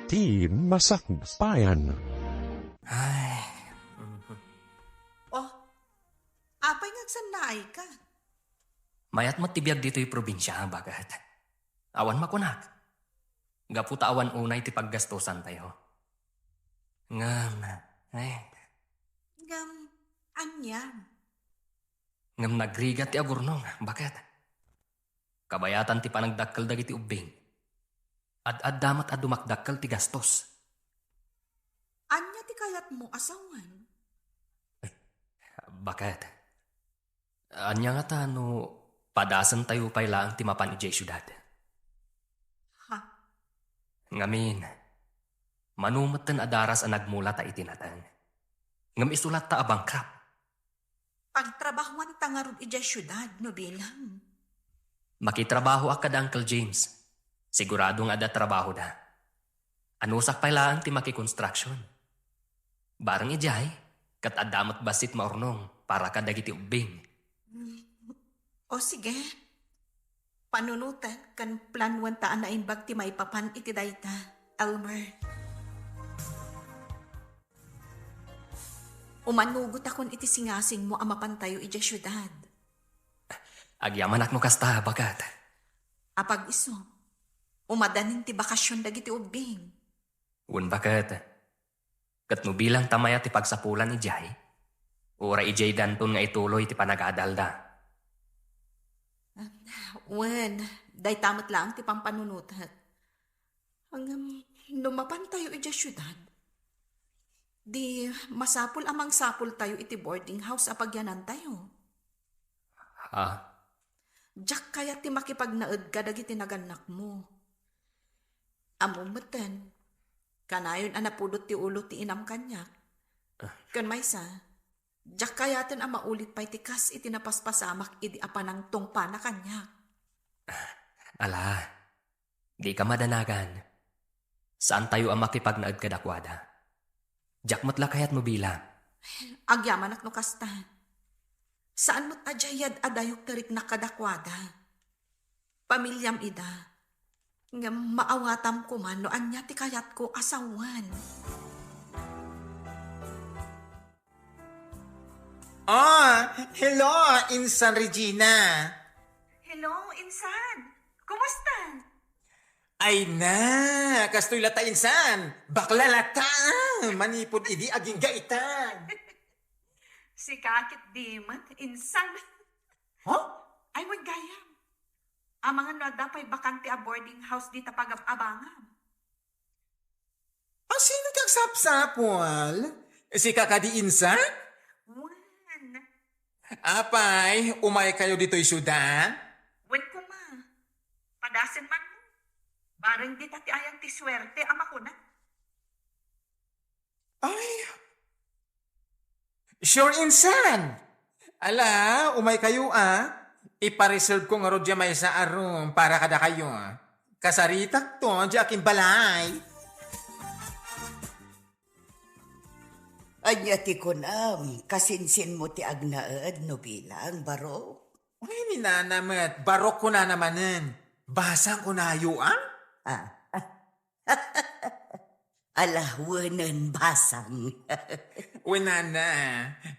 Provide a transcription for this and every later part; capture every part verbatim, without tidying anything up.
ti masakbayan. Ay. Oh, apay nga agsannaayka? Mayat met ti biag ditoy probinsia, baket. Awan makunak. Gapu ta awan unay ti paggastosantayo. Ngem, ay. Ngem, ania? Ngem nagrigat ti agurnong, baket. Kabayatan ti panagdakkel dagiti ubbing. Ad-adda met a dumakdakkel ti gastos. Ania ti kayatmo a sawen? Baket. Ania ngata no padasentayo pay laeng ti mapan idiay siudad? Ha? Ngamin, mano metten a daras a nagmulata iti nateng. Ngem isu latta a bankrupt. Pagtrabahuanta ngarud idiay siudad no bilang. Makitrabahoak kada Uncle James. Sigurado nga adda trabahoda. Anusak pay laeng ti makikonstruction. Bareng idiay, ket adda met bassit maurnong para kadagiti ubbing. O sige, panunotek ken planuenta a naimbag ti maipapan iti dayta, Elmer. Umanugotakon iti singasingmo a mapantayo idiay siudad. Agyamanak no kasta, baket. Apag-isu, umadanin ti bakasion dagiti ubbing. Wen, baket. Ket no bilang ta mayat ti pagsapulan idiay, uray idiay danton nga ituloy ti panagadalda. Wen, dayta met laeng ti pampanunotek. Ngem, no mapantayo idiay siudad, di masapul a mangsapultayo iti boarding house a pagyanantayo. Ha? Diak kayat ti makipagnaed kadagiti nagannakmo. Ammom metten, kanayon a napudot ti ulo ti inam kaniak. Ah. Ken maysa, diak kayaten a maulit pay ti kas iti napaspasamak idi a panangtungpana kaniak. Ala, dika madanagan. Saantayo a makipagnaed kadakuada. Diak met la kayat no bilang. Agyamanak no kasta. Saan met a diay yad-adayok ti riknak kadakuada. Pamiliam ida. Ngem maawatam koma no ania ti kayatko a sawen. Ah, hello, Insan Regina. Hello, Insan. Kumusta? Ay na, kastoy latta, Insan. Bakla latta, ah, manipud idi agingga ita. Sika ket di met, Insan. Huh? Ay, wen gayam. Amangan no adda pay bakante a boarding house dita pagab-abangam. A, sino ti agsapsapul? Sika kadi, Insan? Wen. Apay, umaykayo ditoy siudad? Wen koma. Padasen man. Bareng dita ti ayan ti suerte a makuna. Ay. Sure, Insan. Ala, umaykayo, a. Ipa-reserve ko ngarud diay maysa a room para kadakayo. Kasaritakto diay akimbalay. Ania ti kunam, kasinsinmo ti agnaed no bilang, barok? Uy, ni nana met, barok kunana manen. Basang kunayo, a? Ah. Ala, wenen, basang. Wen, nana,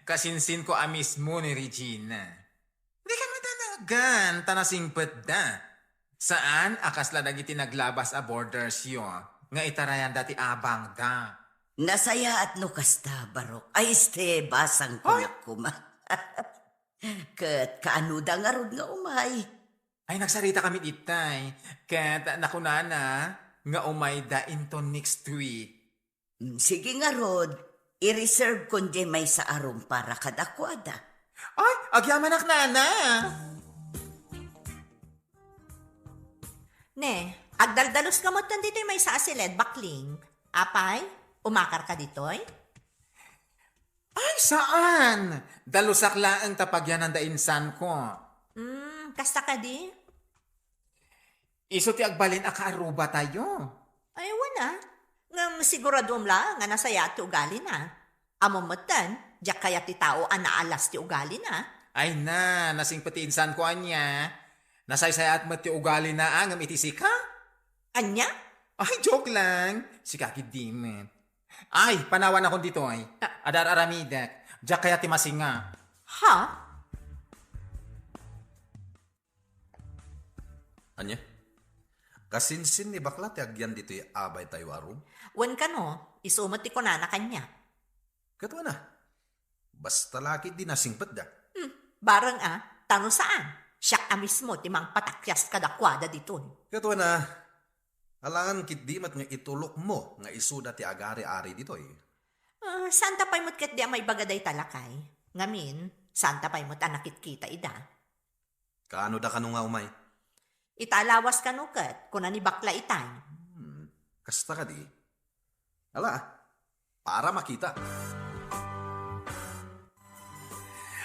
kasinsinko a mismo ni Regina. Dika madanagan, ta nasingpetda. Saan a kasla dagiti naglabas a boardersyo nga itarayanda ti abangda. Nasayaat no kasta, barok. Ay, este, basang. Hoy! Kunak koma. Ket kaanoda ngarud nga umay? Ay, nagsaritakami itay. Ket nakunana nga umayda inton next week. Mm, sige ngarud, i-reserve kon diay maysa a room para kadakuada. Ay, agyamanak, nana! Ne, agdaldalos ka met ditoy maysa a siled, bakling. Apay, umakar ka ditoy? Ay, saan! Dalusak laeng ta pagyananda insanko. Hmm, kasta kadi? Isu ti agbalin a kaarrubatayo. Ay, wen a. Ngem siguradom laeng a nasayaat ti ugalina. Ammom metten, diak kayat ti tao a naalas ti ugalina. Ay na, nasingpet ti insanko ania. Nasaysayaat met ti ugalina, a, ngem iti sika? Ania? Ay, joke lang. Sika ketdi met. Ay, panawanakon ditoy. Ah. Adar-aramidek. Diak kayat ti masinga. Ha? Ania? Kasinsin ni bakla ti agyan ditoy abay tayo a room? Wen kano, isu met ti kunana kaniak. Ket wen a, basta la ketdi nasingpetda. Hmm, bareng a, ta no saan, siak a mismo ti mangpatakyas kadakuada ditoy. Ket wen a, alangan ketdi met nga itulokmo nga isuda ti agari-ari ditoy. Ah, saanta pay met ketdi a maibaga dayta lakay. Ngamin, saanta pay met a nakitkita ida. Kaano da kano nga umay? Ita a lawas kano ket, kuna ni bakla itay. Hmm, kasta kadi. Ala, para makita.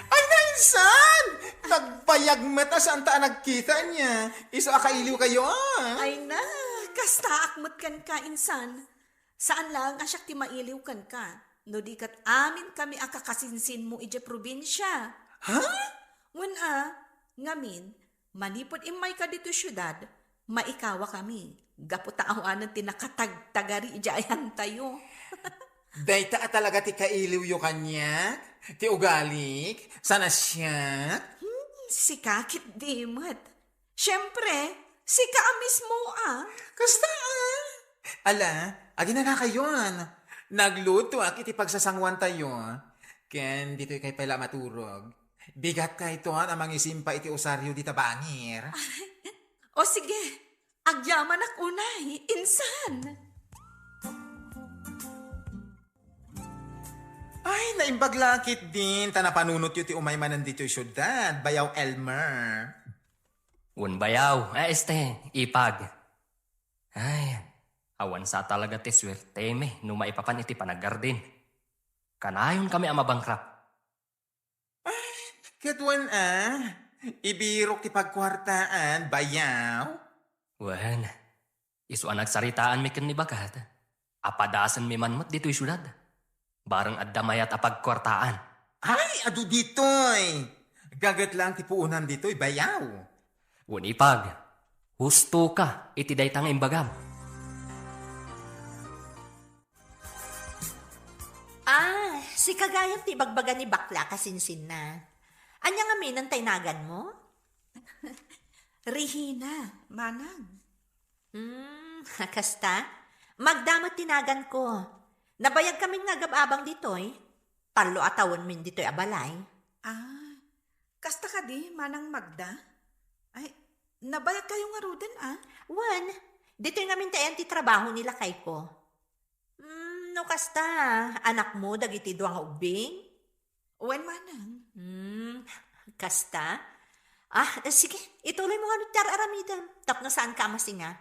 Ay, na insan! Nagbayag met a saanta a nagkita ania. Isu a kailiwkayo, a. Ay na, kastaak met kenka, insan. Saan laeng a siak ti mailiw kenka, no di ket amin kami a kakasinsinmo idiay probinsia. Ha? Wen a, ngamin, manipud immayka ditoy siudad, maikawa kami, gapu ta awanen ti nakatagtagari idiay ayantayo. Dayta a talaga ti kailiwyo kaniak, ti ugalik, saan a siak. Hmm, sika ketdi met. Siempre, sika a mismo, a. Kasta, a. Ala, aginanakayon. Naglutoak iti pagsasanguantayo. Ken ditoykay pay la maturog. Bigatkayton a mangisimpa iti usario dita bangir. O sige, agyamanak unay, insan. Ay, naimbag la ketdin, ta napanunotyo ti umay manen ditoy siudad, Bayaw Elmer. Wen, Bayaw, a, este, Ipag. Ay, awan sa talaga ti suertemi no maipapan iti panagardin. Kanayon kami a mabankrupt. Ay, ket wen a, ibirok ti pagkuartaan, Bayaw. Wen, isu a nagsaritaanmi ken ni Bakat, apadasenmi man met ditoy siudad. Bareng adda mayat a pagkuartaan. Ay, adu ditoy! Gaget lang ti puonam ditoy, Bayaw. Wen, Ipag, husto ka iti dayta nga imbagam. Ah, sika gayam ti ibagbaga ni bakla kasinsinna. Ania ngamin ti naganmo? Regina, manang. Hmm, kasta? Magda met ti naganko. Nabayag kamin nga agab-abang ditoy. Tallo a tawenmin ditoy a balay. Ah, kasta kadi, Manang Magda? Ay, nabayagkayo ngaruden, a? Wen, ditoy ngamin ti ayan ti trabaho ni lakayko. Hmm, no kasta, anakmo dagiti dua nga ubbing? Wen, manang. Hmm, kasta? Ah, eh, sige, ituloy mo ngano ti ar-aramidem, tapno saanka a masinga.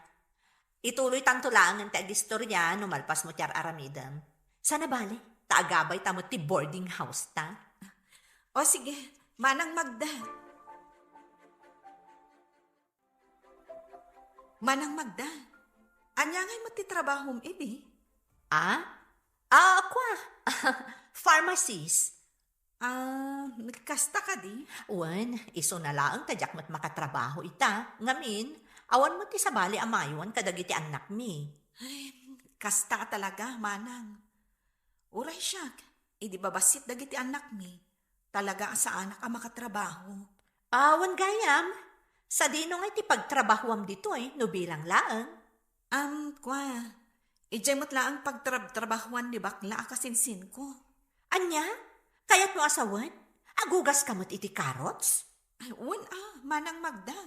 Ituloy tanto laengen ti agistoria no malpas mo ti ar-aramidem. Sana bale, ta agabay ta met ti boarding house ta. O sige, Manang Magda. Manang Magda, ania ngay met ti trabahom idi? Ah? Ah, kua? Pharmacist. Ah, kasta kadi? Wen, isuna laeng ta diak met makatrabaho ita. Ngamin, awan met ti sabali a maaywan kadagiti annakmi. Ay, kasta talaga, manang. Uray siak, idi babassit dagiti annakmi, talaga a saanak a makatrabaho. Awan gayam, sadino ngay ti pagtrabahoam ditoy no bilang laeng? Am, kua, idiay met laeng pagtrab-trabahoan ni bakla a kasinsinko. Ania? Kayatmo a sawen? Agugaska met iti carrots? Ay, wen a, Manang Magda.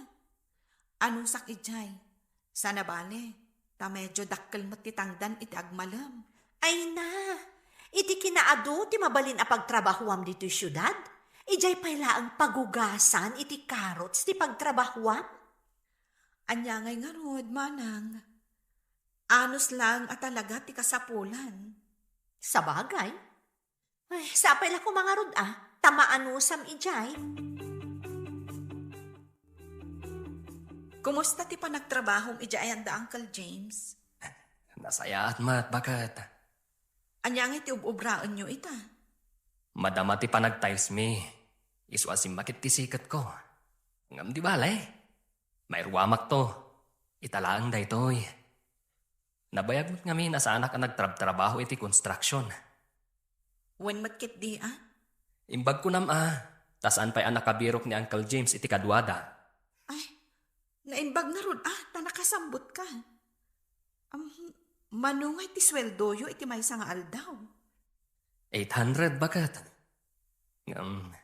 Anusak idiay, sana bale, ta medio dakkel met ti tangdan iti agmalem. Ay na, iti kinaadu ti mabalin a pagtrabahoam ditoy siudad, idiay pay laeng pagugasan iti carrots ti pagtrabahoam. Ania ngay ngarud, manang? Anus laeng a talaga ti kasapulan. Sabagay. Ay, sapay la koma ngarud a, ta maanusam idiay. Kumusta ti panagtrabahom idiay ayan da Uncle James? Nasayaat met, baket. Ania ngay ti ub-ubraenyo ita? Madama ti panagtiles mi. Isu a simmakit ti siketko. Ngem di bale. Mairuamakto. Ita laeng daytoy. Nabayag met ngamin a saanak a nagtrabtrabaho iti construction. Wen met ketdi, a? Imbag kunam a, ta saan pay a nakabirok ni Uncle James iti kaduada. Ay, naimbag ngarud a, ta nakasambutka. Am, mano ngay ti sueldoyo iti maysa nga aldaw? Eight hundred, baket. Ngem,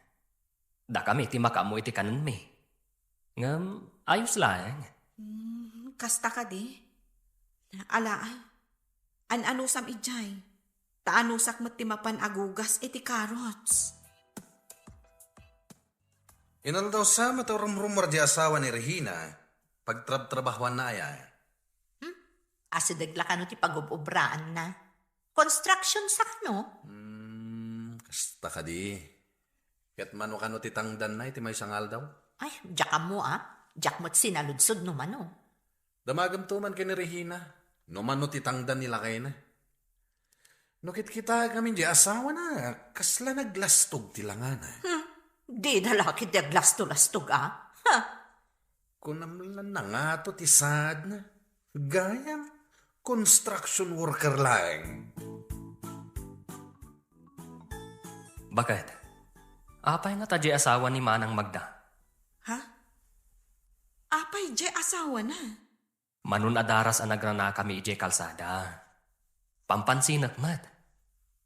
dakami ti makaammo iti kanenmi. Ngem, ayos laeng. Hmm, kasta kadi? Ala, a. An-anusam idiay. Ta anusak met ti mapan agugas iti carrots. Inaldaw sa met a rumrummuar di asawa ni Regina, pagtrabtrabahuanna aya? Hmm? Asideg la kano ti pagub-ubraanna? Construction sa kano? Hmm, kasta kadi. Ket mano kano ti tangdanna iti maysa nga aldaw? Ay, diak ammo a. Diak met sinaludsod no mano. Damagem to man ken ni Regina, no mano ti tangdan ni lakayna. No kitkitaek ngamin di asawana, kasla naglastog ti langana. Hmm, dida la ketdi aglasto-lastog a. Ha! Kunam la nangato ti saadna. Gayam, construction worker laeng. Baket, apay ngata diay asawa ni Manang Magda? Ha? Apay diay asawana? Mano a daras a nagranakami idiay kalsada. Pampansinek met.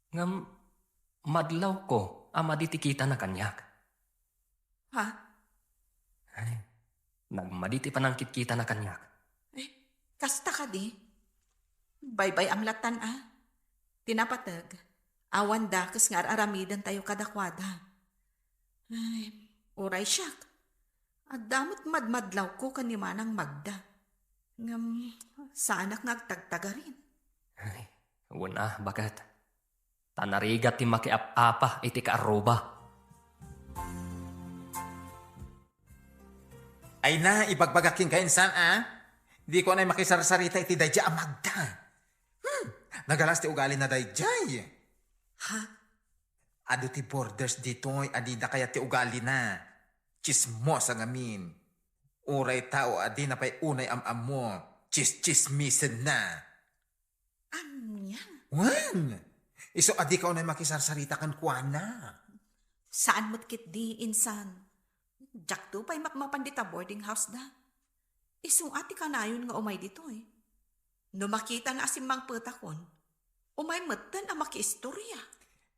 Ngem, madlawko a madi ti kitana kaniak. Ha? Ay, nagmadi ti panangkitkitana kaniak. Eh, kasta kadi? Baybay-am latan a. Ti napateg, awan dakes nga ar-aramidentayo kadakuada. Ay, uray siak. Adda met madmadlawko ken ni Manang Magda. Ngem, saanak nga agtagtagarin. Ay, wen a, baket. Ta narigat ti makiap-apa iti kaarruba. Ay na, ibagbagak kenka insan, a? Diko anay makisarsarita iti daydiay a Magda. Hmm, nagalas ti ugalina daydiay. Ha? Adu ti borders ditoy a dida kayat ti ugalina. Tsismosa ngamin. Uray tao a dina pay unay am-ammo, tsistsismisenna. Ania? Wen! Isu a dika unay makisarsarita kenkuana. Saan met ketdi, insan. Diakto pay mapmapan dita boarding house da. Isu a ti kanayon nga umay ditoy. No makitana a simmangpetakon, umay metten a makiistoria.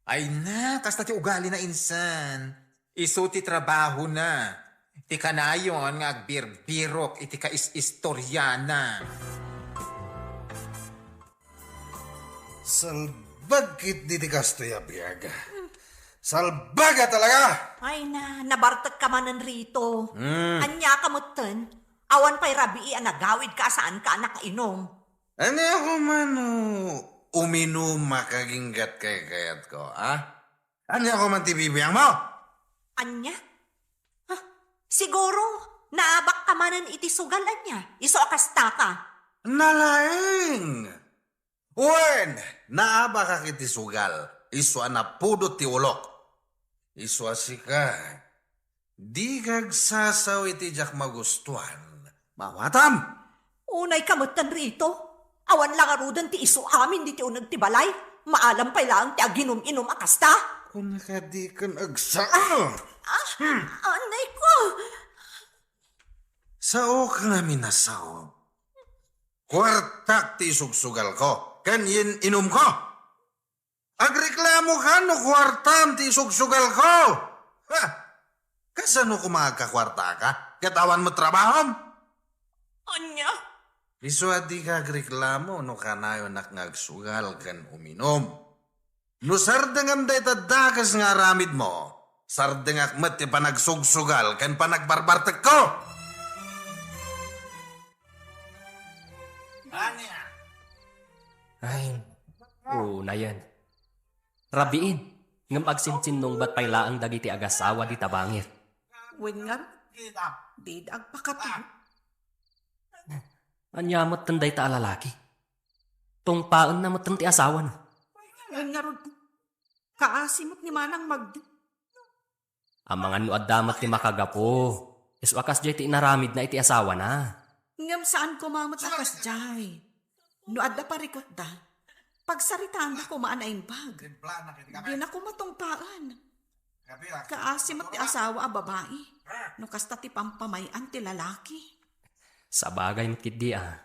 Ay na, kasta ti ugalina insan. Isu ti trabahona. Ti kanayon nga agbirbirok iti kais-istoriana. Salbag ketdi ti kastoy a biag. Salbag a talaga! Ay na, nabartekka manen rito. Hmm. Ania ka metten? Awan pay rabii a nagawidka a saanka a nakainom. Ania ko man no uminum a kaginggat kaykayatko, a? Ania ko man ti bibiangmo? Ania? Ha? Siguro, naabakka manen iti sugal ania? Isu a kastaka? Nalaeng! Wen, naabakak iti sugal, isu a napudot ti ulok. Isu a sika, dika agsasao iti diak magustuan. Maawatam! Unayka metten rito. Awan la ngaruden ti isu amin ditoy uneg ti balay. Maalam pay laeng ti aginum-inum a kasta. Kunaka diken agsao. Ah, anay ko. Saok ngamin a sao. Kuartak ti isugsugalko ken yen-inumko. Agreklamoka no kuartam ti isugsugalko. Ha? Kasano koma agkakuartaka ket awan met trabahom? Ania? Isu a dika agreklamo no kanayonak nga agsugal ken uminum. No sardengem dayta dakes nga aramidmo, sardengak met ti panagsugsugal ken panagbarbartekko. Ania? Ay, unayen. Rabiin, ngem agsinsinnungbat pay laeng dagiti agasawa dita bangir. Wen ngarud, dida agpakapno. Ania metten dayta a lalaki? Tungpaenna metten ti asawana. Wen ngarud, kaasi met ni Manang Magda. Amangan no adda met ti makagapu. Isu a kasdiay ti inaramidna iti asawana. Ngem saan koma met a kasdiay. No adda parikutda, pagsaritaanda koma a naimbag. Dina koma tungpaen. Kaasi met ti asawa a babai. No kasta ti pampamay-an ti lalaki. Sabagay met ketdi a.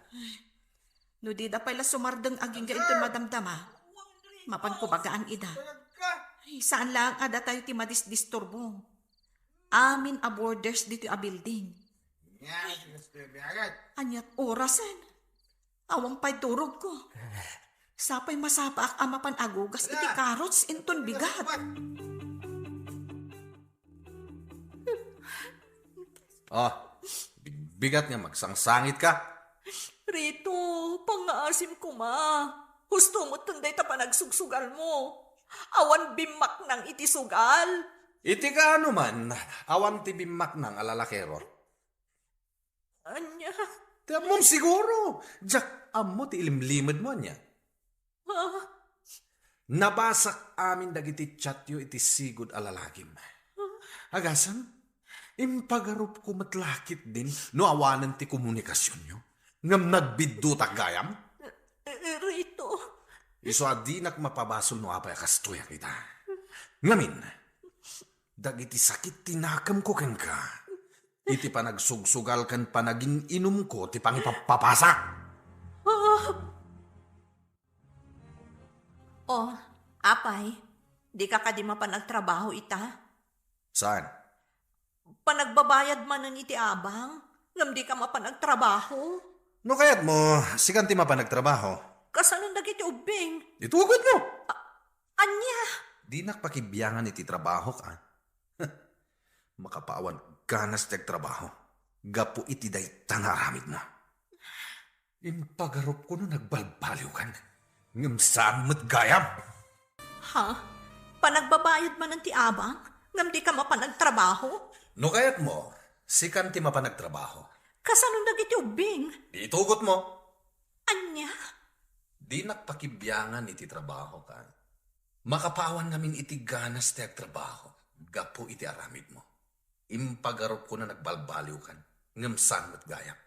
No dida pay la sumardeng agingga inton madamdama, mapanko bagaan ida. Ay, saan laeng a datayo ti madisdisturbo. Amin a boarders ditoy a building. Ania ti orasen? Awan pay turogko. Sapay masapaak a mapan agugas iti carrots inton bigat. Ah, big-, bigat nga magsangsangitka. Rito, pangngaasim koma. Husto metten dayta panagsugsugalmo. Awan bimmaknang iti sugal. Iti kaano man, awan ti bimmaknang a lalakero. Ania? Ti ammom siguro. Diak ammo ti ilimlimedmo, ania? Ah. Nabasak amin dagiti chatyo iti sigud a lalakim. Agasem, impagarupko met la ketdin no awanen ti komunikasionyo. Ngem nagbiddutak gayam? Eh, eh, Rito. Isu a dinak mapabasol no apay a kastoyak ita. Ngamin, dagiti sakit ti nakemko kenka, iti panagsugsugal ken panagin-inumko ti pangipappapasak. Ah! Oh, apay, dika kadi mapan agtrabaho ita? Saan? Panagbabayad manen iti abang, ngem dika mapan agtrabaho? No kayatmo, sikan ti mapan agtrabaho. Kasanon dagiti ubbing? Itugot mo! A-, ania? Dinak pakibiangan iti trabahok, a. Makapawan ganas ti agtrabaho gapu iti dayta nga aramidmo. Impagarupko no nagbalbaliwkan, ngem saan met gayam. Ha? Panagbabayad manen ti abang, ngem dika mapan agtrabaho? No kayatmo, sikan ti mapan agtrabaho. Kasanon dagiti ubbing? Itugot mo. Ania? Dinak pakibiangan iti trabahok, a. Makapawan ngamin iti ganas ti agtrabaho gapu iti aramidmo. Impagarupko no nagbalbaliwkan, ngem saan met gayam.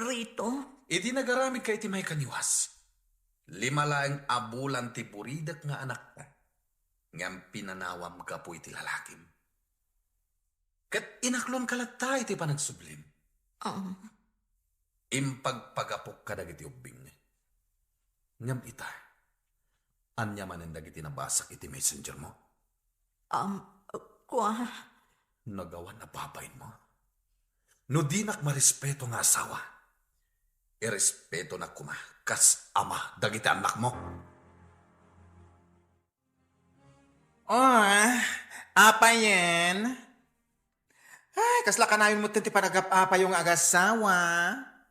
Rito? Idi nagaramidka iti maikaniwas, lima laeng a bulan ti buridek nga anakka, ngem pinanawam gapu iti lalakim. Ket inaklonka latta iti panagsublim. Oo. Impagpagapok kadagiti ubbing. Ngem ita, ania manen dagiti nabasak iti messenger mo? Um, kua? Nagawan a babain mo. No dinak marespeto nga asawa, irespetonak koma kas ama dagiti annakmo. Oh, apayen? Ay, kasla kanayon metten ti panagap-apayo nga agasawa.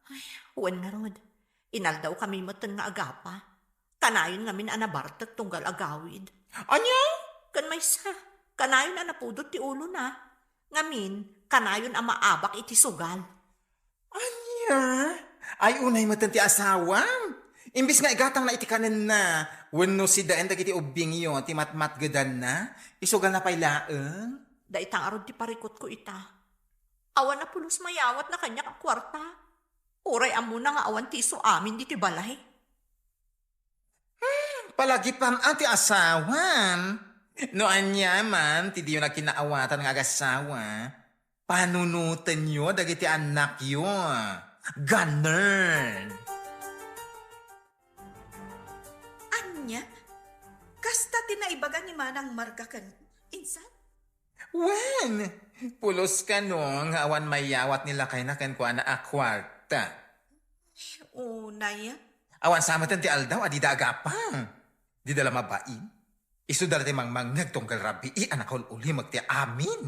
Ay, wen ngarud. Inaldawkami metten nga agapa. Kanayon ngamin a nabartek tunggal agawid. Ania? Ken maysa, kanayon a napudot ti ulona. Ngamin, kanayon a maabak iti sugal. Ania? Ay, unay metten ti asawam. Imbis nga igatangna iti kanenna, wenno sidaen dagiti ubbingyo ti matmatgedanna, isugalna pay laeng. Dayta ngarud ti parikutko ita. Awan a pulos mayawatna kaniak a kuarta. Uray ammona nga awan ti isu amin ditoy balay. Hmm, palagipam a ti asawam. No ania man ti diyo nagkinnaawatan nga agasawa, panunotenyo dagiti annakyo. Ganern. Ania? Kasta ti naibaga ni Manang Marga ken insan? Wen, pulos kano nga awan mayawat ni lakayna kenkuana a kuarta. Unay. Awan sa metten ti aldaw a dida agapa. Dida la mabain. Isuda la ti mangmangngeg tunggal rabii a nakaul-ulimek ti amin.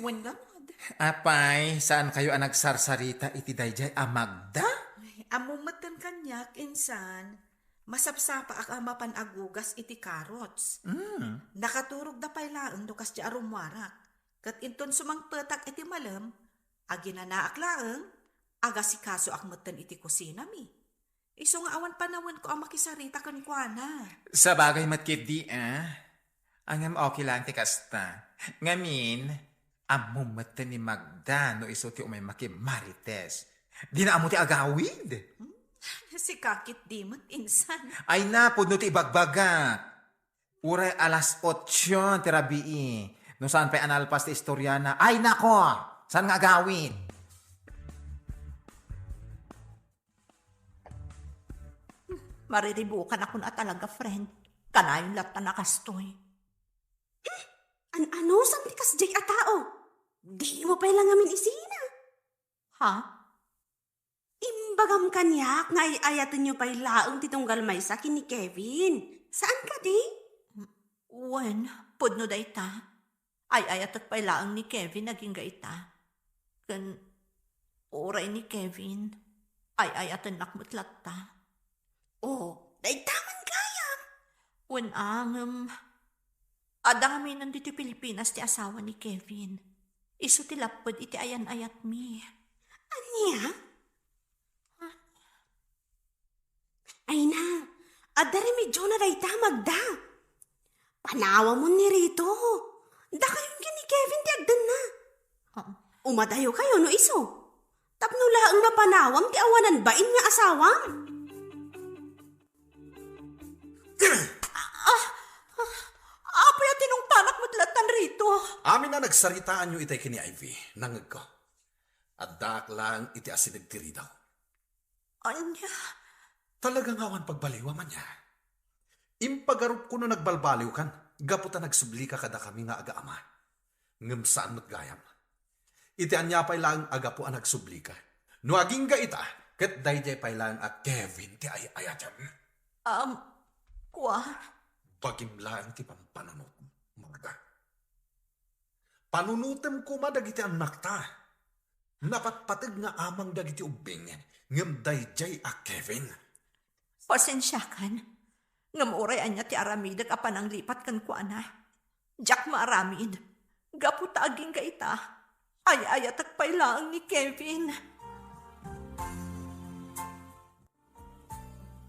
Wen ngarud. Apay, saan kayo a nagsarsarita iti daydiay a Magda? Ay, ammom metten kaniak, insan. Masapsapaak a mapan agugas iti carrots. Mm. Nakaturogda pay laeng no kasdiay a rummuarak. Ket inton sumangpetak iti malem, aginanaak laeng, agasikasoak metten iti kusinami. Isu nga awan panawenko a makisarita kenkuana. Sabagay met ketdi, a. Ngem okay laeng ti kasta. Ngamin, ammom metten ni Magda no isu ti umay makimarites. Dina ammo ti agawid. Hmm? Sika ketdi met, insan. Ay na, pudno ti ibagbaga. Uray alas otso ti rabii. No saan pay a nalpas ti istoriana. Ay nako! Saan nga agawid? Mariribukan akon a talaga, friend. Kanayon latta a kastoy. An-ano san ti kasdiay a tao? Dimo pay la ngamin isina. Ha? Imbagam kaniak nga ay-ayatenyo pay laeng ti tunggal maysa ken ni Kevin. Saan kadi? Wen, pudno dayta. Ay-ayatek pay laeng ni Kevin agingga ita. Ken uray ni Kevin, ay-ayatennak met latta. Oh, dayta man gayam. Wen a, ngem, adda ngamin ditoy Pilipinas ti asawa ni Kevin. Isu ti lapped iti ayan-ayatmi. Ania? Ay na, adda remedyona dayta, Magda. Panawamon ni Rito. Dakayon ken ni Kevin ti agdanna. Oo. Umadayo kayo no isu. Tapno laeng mapanawam ti awanan bain nga asawam. Apo, ya tinungpanak met lattan Rito. Amin a nagsaritaanyo itay ken ni Ivy, nangegko. Addaak laeng iti asideg ti ridaw. Ania? Talaga nga awan pagbaliwam, ania? Impagarupko no nagbalbaliwkan, gapu ta nagsublika kadakami nga agaama. Ngem saan met gayam. Iti ania pay laeng a gapu a nagsublika. No agingga ita, ket daydiay pay laeng a Kevin ti ay-ayatem. Um, kua? Bagim laeng ti pampanunot, Magda. Panunotem koma dagiti annakta. Napatpateg nga amang dagiti ubbing, ngem daydiay a Kevin. Pasensiakan, ngem uray ania ti aramidek a pananglipat kenkuana, diak maaramid. Gapu ta agingga ita, ay-ayatek pay laeng ni Kevin.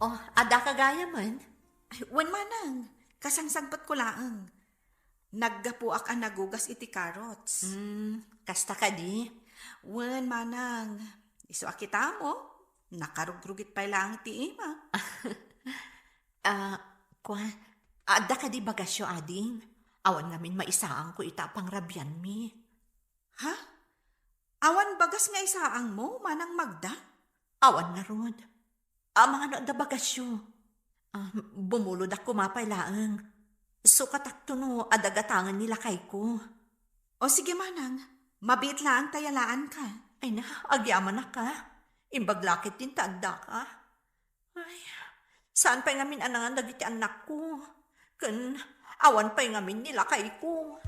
Oh, adda ka gayamen? Ay, wen manang, kasangsangpetko laeng. Naggapuak a nagugas iti carrots. Hmm, kasta kadi? Wen manang, isu a kitamo, nakarugrugit pay laeng ti ima. Ah, kua, adda kadi bagasyo, ading? Awan ngamin maisaangko ita a pangrabianmi. Ha? Awan bagas nga isaangmo, Manang Magda? Awan ngarud. Amangan no adda bagasyo. Ah, bumulodak koma pay laeng. Sukatakto no adda gatangen ni lakayko. O sige, manang. Mabiit laeng ta yalaanka. Ay na, agyamanak a. Imbag la ketdin ta addaka. Ay, saan pay ngamin a nangan dagiti annakko? Ken awan pay ngamin ni lakayko.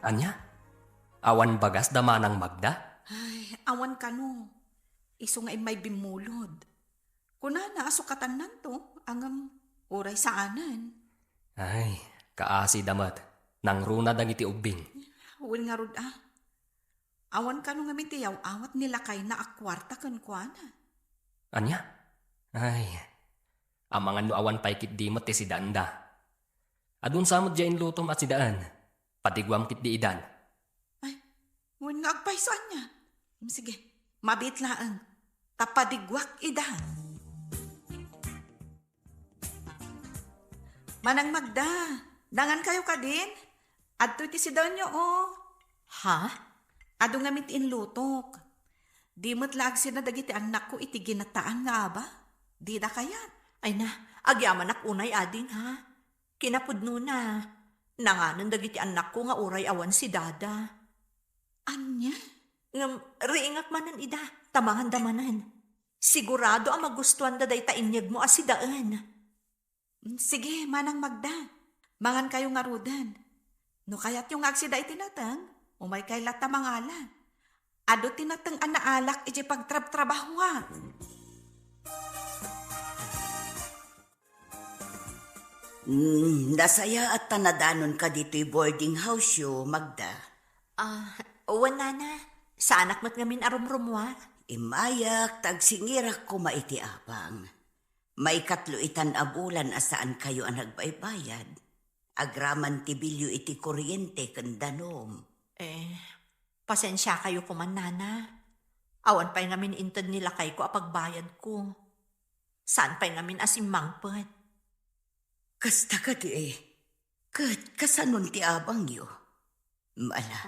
Ania? Awan bagas da Manang Magda? Ay, awan kano. Isu nga immay bimmulod. Kunana a sukatannanto, ngem uray saanen. Ay, kaasi da met. Nangruna dagiti ubbing. Wen ngarud a. Awan kano ngamin ti yaw-awat ni lakayna a kuarta kenkuana. Ania? Ay, amangan no awan pay ketdi met ti sidaenda. Adun sa met diay inlutom a sidaen. Padiguam ketdi idan. Ay, wen nga agpayso ania? Sige, mabiit laeng. Ta padiguak idan. Manang Magda, nangan kayo kadin? Adtoy ti sidaenyo, o. Ha? Adu ngamin ti inlutok. Di met la agsida dagiti annakko iti ginataan nga aba? Dida kayat? Ay na, agyamanak unay ading, ha? Kinapudnona, nanganen dagiti annakko nga uray awan si Dada. Ania? Ngem, riingak manen ida, ta manganda manen. Sigurado a magustuanda dayta inyegmo a sidaen. Mm, sige, Manang Magda. Mangan kayo ngaruden. No kayatyo nga agsida iti nateng, umay kay latta mangala. Adu ti nateng a naalak iti pagtrabtrabahoak. Mm, nasayaat ta nadanonka ditoy boarding house-yo, Magda. Ah, wen, Nana. Saanak met ngamin a rumrummuar. Immayak, ta agsingirak koma iti apang. Maikatlo itan a bulan a saankayo a nagbaybayad. Agraman ti bilyo iti kuryente ken danum. Eh, pasensiakayo koman, Nana. Awan pay ngamin inted ni lakayko a pagbayadko. Saan pay ngamin a simmangpet. Kasta kadi, eh. Ket kasanon ti abangyo? Ala,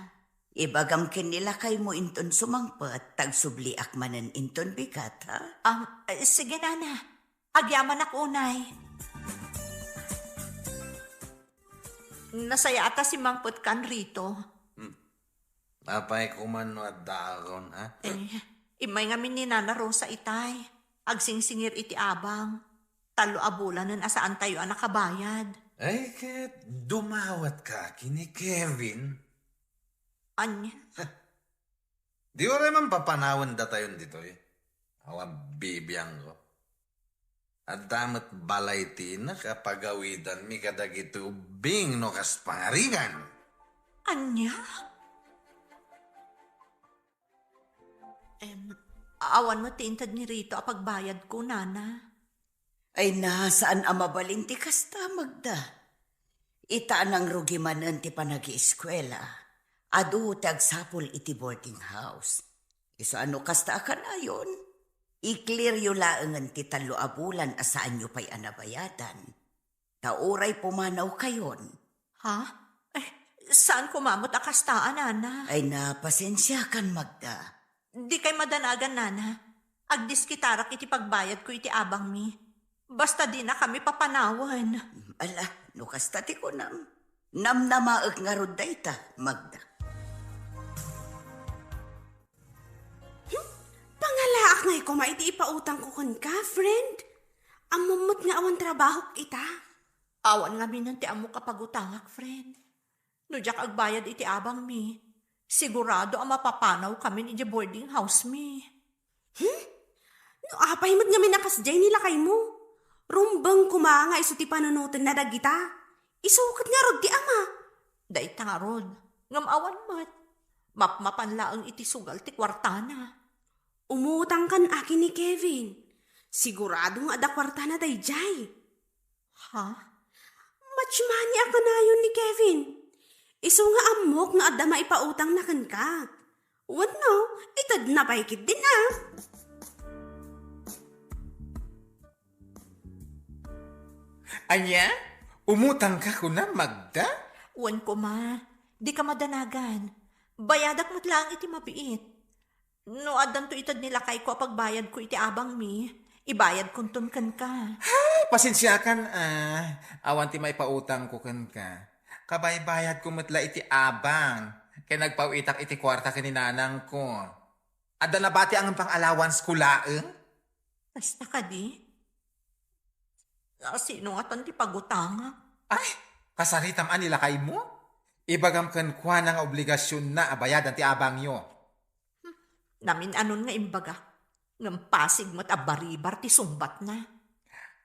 ibagam ken ni lakaymo inton sumangpet, ta agsubliak manen inton bigat, ha? Am, eh, sige, nana. Agyamanak unay. Nasayaat a simmangpetkan, Rito. Hmm. Apay koma no addaakon, ha? Eh, immay ngamin ni Nana Rosa itay. Agsingsingir iti abang. Tallo a bulanen a saantayo a nakabayad. Ay, ket dumawatka ken ni Kevin. Ania? Di uray man papanawen datayon ditoy. Awan bibiangko. Adda met balay ti inak a pagawidanmi kadagiti ubbing no kas pangarigan. Ania? Em, awan met ti inted ni Rito a pagbayadko, nana. Ay na, saan a mabalin ti kasta, Magda. Ita a nangrugi manen ti panagieskuela, adu ti agsapul iti boarding house. Isu a no kasta a kanayon, i-clearyo laengen ti tallo a bulan a saanyo pay a nabayadan. Ta uray pumanawkayon. Ha? Eh, saan koma met a kasta a, nana? Ay na, pasensiakan, Magda. Dikay madanagan, nana. Agdiskitarak iti pagbayadko iti abangmi. Basta dinakami papanawen. Ala, no kasta ti kunam, namnamaek ngarud dayta, Magda. Hmm? Pangalaak ngay koma iti ipautangko kenka, friend. Ammom met nga awan trabahok ita. Awan ngaminen ti ammok a pagutangak, friend. No diak agbayad iti abangmi, sigurado a mapapanawkamin idiay boarding housemi. Hmm? No apay met ngamin a kasdiay ni lakaymo? Rumbeng koma nga isu ti panunotenna dagita. Isu ket ngarud ti ama. Dayta ngarud, ngem awan met. Mapmapan laeng iti sugal ti kuartana. Umutangkan a ken ni Kevin. Sigurado nga adda kuartana daydiay. Ha? Much money a kanayon ni Kevin. Isu nga ammok nga adda maipautangna kenka. Wenno, itedna pay ketdin a. Ania? Umutangka kunam, Magda? Wen koma, dika madanagan. Bayadak met laeng iti mabiit. No addanto ited ni lakayko a pagbayadko iti abangmi, ibayadkonton kenka. Ha, pasensiakan a. Awan ti maipautangko kenka. Kabaybayadko met la iti abang. Ken agpaw-itak iti kuarta ken ni nanangko. Adda nabati a ngem pang-allowanceko laeng? Kasta kadi? Sino ngatan ti pagutangak? Ay, kasaritam a ni lakaymo? Ibagam kenkuana nga obligasionna a bayadan ti abangyo. Hmm, namin-anon nga imbagak, ngem pasig met a baribar ti sungbatna.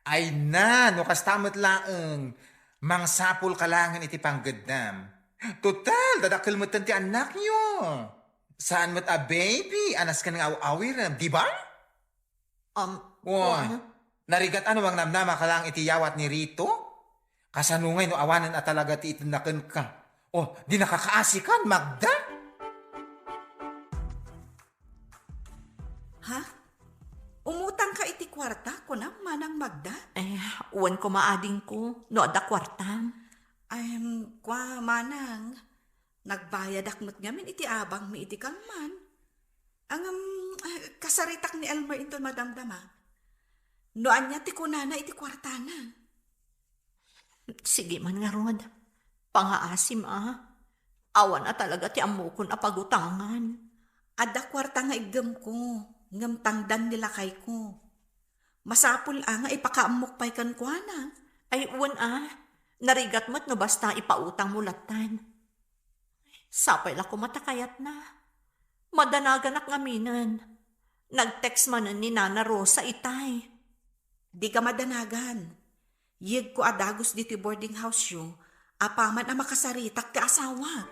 Ay na, no kasta met laeng, mangsapulka laengen iti panggeddam. Total, dadakkel metten ti annakyo. Saan met a baby a nasken nga aw-awirem, di ba? Um, Wa, kuan. Narigat a no mangnamnamaka laeng iti yawat ni Rito? Kasano ngay no awanen a talaga ti itedna kenka? Oh, di nakakaasikan, Magda? Ha? Umutangka iti kuarta, kunam, Manang Magda? Eh, wen koma adingko, no adda kuartam. Em, kua, Manang, nagbayadak met ngamin iti abangmi idi kalman. Ngem, eh, kasaritak ni Elmer inton madamdama. No ania ti kunana iti kuartana? Sige man ngarud. Pangaasim a. Awan a talaga ti ammokon a pagutangan. Adda kuarta nga iggemko, ngem tangdan ni lakayko. Masapul a nga ipakaammok pay kenkuana. Ay, wen a. Narigat met no basta ipautangmo lattan. Sapay la koma ta kayatna. Madanaganak ngaminen. Nag-text manen ni Nana Rosa itay. Dika madanagan. Yegko a dagus ditoy boarding house-yo, apaman a makasaritak ti asawak.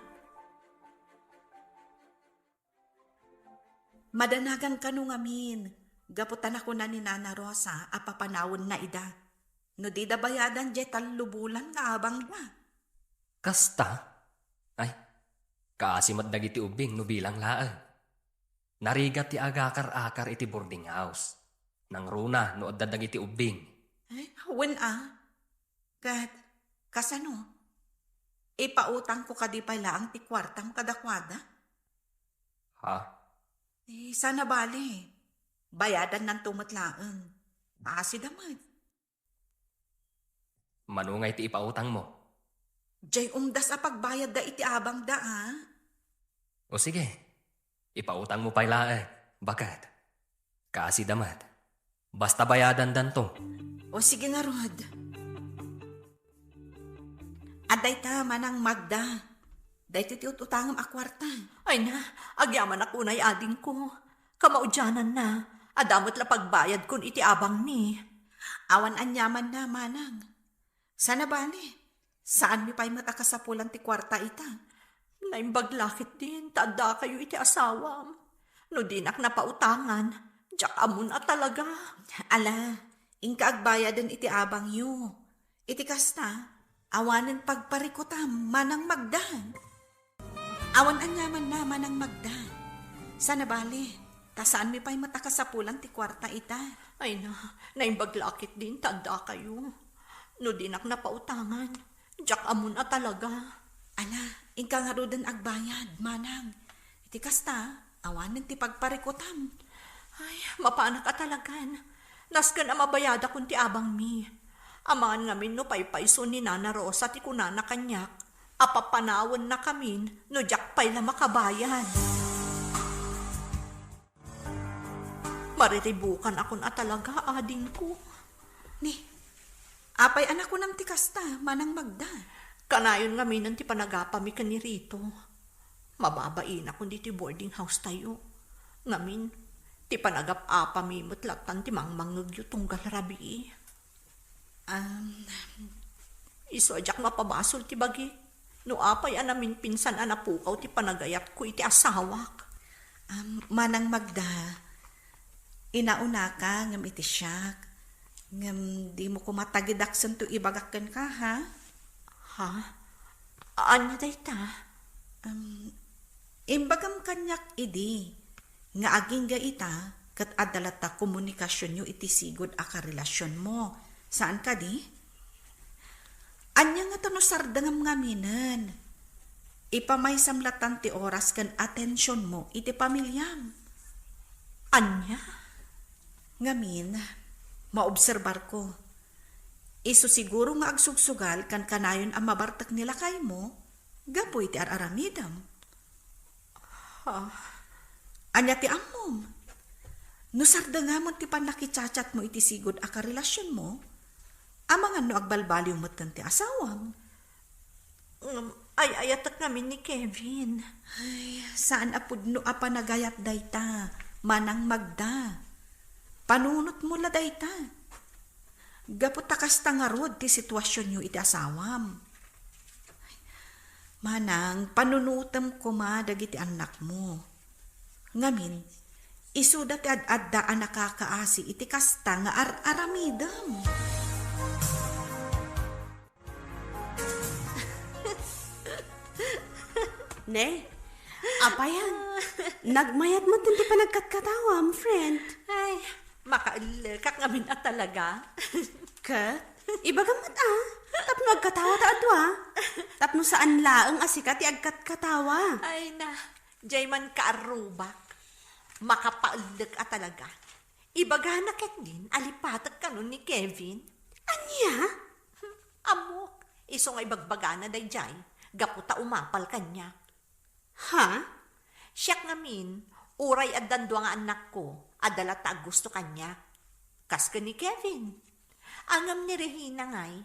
Madanagan kano ngamin, gapu ta nakuna ni Nana Rosa a papanawenna ida. No dida bayadan diay tallo bulan nga abangda. Kasta? Ay, kaasi met dagiti ubbing no bilang laeng. Narigat ti agakar-akar iti boarding house. Nangruna no adda dagiti ubbing. Ay, wen a. Ket, kasano? Ipautangko kadi pay laeng ti kuartam kadakuada? Ha? Eh, sana bale. Bayadannanto met laeng. Asida met. Mano ngay ti ipautangmo? Jay umdas a pagbayadda iti abangda, a? O sige, ipautangmo pay laeng. Baket. Kaasida met. Basta bayadandanto. O sige ngarud. Adda ita, Manang Magda. Daytoy ti ut-utangem a kuarta. Ay na, agyamanak unay adingko. Kamaudiananna, adda met la pagbayadkon iti abangmi. Awan aniamanna, Manang. Sana bale, saanmi pay met a kasapulan ti kuarta ita. Naimbag la ketdin ta addakayo iti asawam. No dinak napautangan, diak ammon a talaga. Ala, inka agbayaden iti abangyo. Iti kasta, awanen pagparikutam, Manang Magda. Awan aniamanna, Manang Magda. Sana bale, ta saanmi pay met a kasapulan ti kuarta ita. Ay na, naimbag la ketdin ta addakayo. No dinak napautangan, diak ammon a talaga. Ala, inka ngaruden agbayad, Manang. Iti kasta, awanen ti pagparikutam. Ay, mapanak a talagan. Nasken a mabayadakon ti abangmi. Amangan ngamin no paypayso ni Nana Rosa ti kunana kaniak a papanawennakamin no diak pay la makabayad. Mariribukanakon a talaga, adingko. Ni, apay a nakunam ti kasta, Manang Magda? Kanayon ngaminen ti panagapami ken ni Rito. Mababainakon ditoy boarding house tayo. Ngamin, ti panagap-apami met lattan ti mangmangngegyo tunggal rabii. Um, Isu a diak mapabasol ti bagik no apay a naminpinsan a napukaw ti panagayatko iti asawak. Um, Manang Magda, inaunaka ngem iti siak, ngem dimo koma tagidaksen ti ibagak kenka, ha? Ha? Ania dayta? Um, imbagam kaniak idi nga agingga ita ket adda latta komunikasionyo iti sigud a karelasionmo. Saan kadi? Ania ngata no sardengem ngaminen? Ipamaysam lattan ti oras ken atensionmo iti pamiliam. Ania? Ngamin, maobserbarko. Isu siguro nga agsugsugal ken kanayon a mabartek ni lakaymo gapu iti ar-aramidem. Ah. Ania ti ammom? No sardengamon ti pannakichatchatmo iti sigud a karelasionmo, amangan no agbalbaliw met ken ti asawam. Ngem, ay-ayatek ngamin ni Kevin. Ay, saan a pudno a panagayat dayta, Manang Magda. Panunotmo la dayta. Gapu ta kasta ngarud ti situasionyo iti asawam. Manang, panunotem koma dagiti annakmo. Ngamin, isuda ti ad-adda a nakakaasi iti kasta nga ar-aramidem. Ne, apay a, nagmayat met ti panagkatkatawam, friend. Ay, makaellekak ngamin a talaga. Ket, ibagam met a, tapno agkatawa ta a dua. Tapno saan laeng a sika ti agkatkatawa. Ay na, jay man kaarrubak. Makapaellek a talaga. Ibagana ketdin a lipatek kano ni Kevin. Ania? Ammok, isu nga ibagbagana dayjay, gapu ta umapal kaniak. Ha? Siak ngamin, uray addan dua nga annakko, adda latta a gusto kaniak. Kas ken ni Kevin. Ngem ni Regina ngay,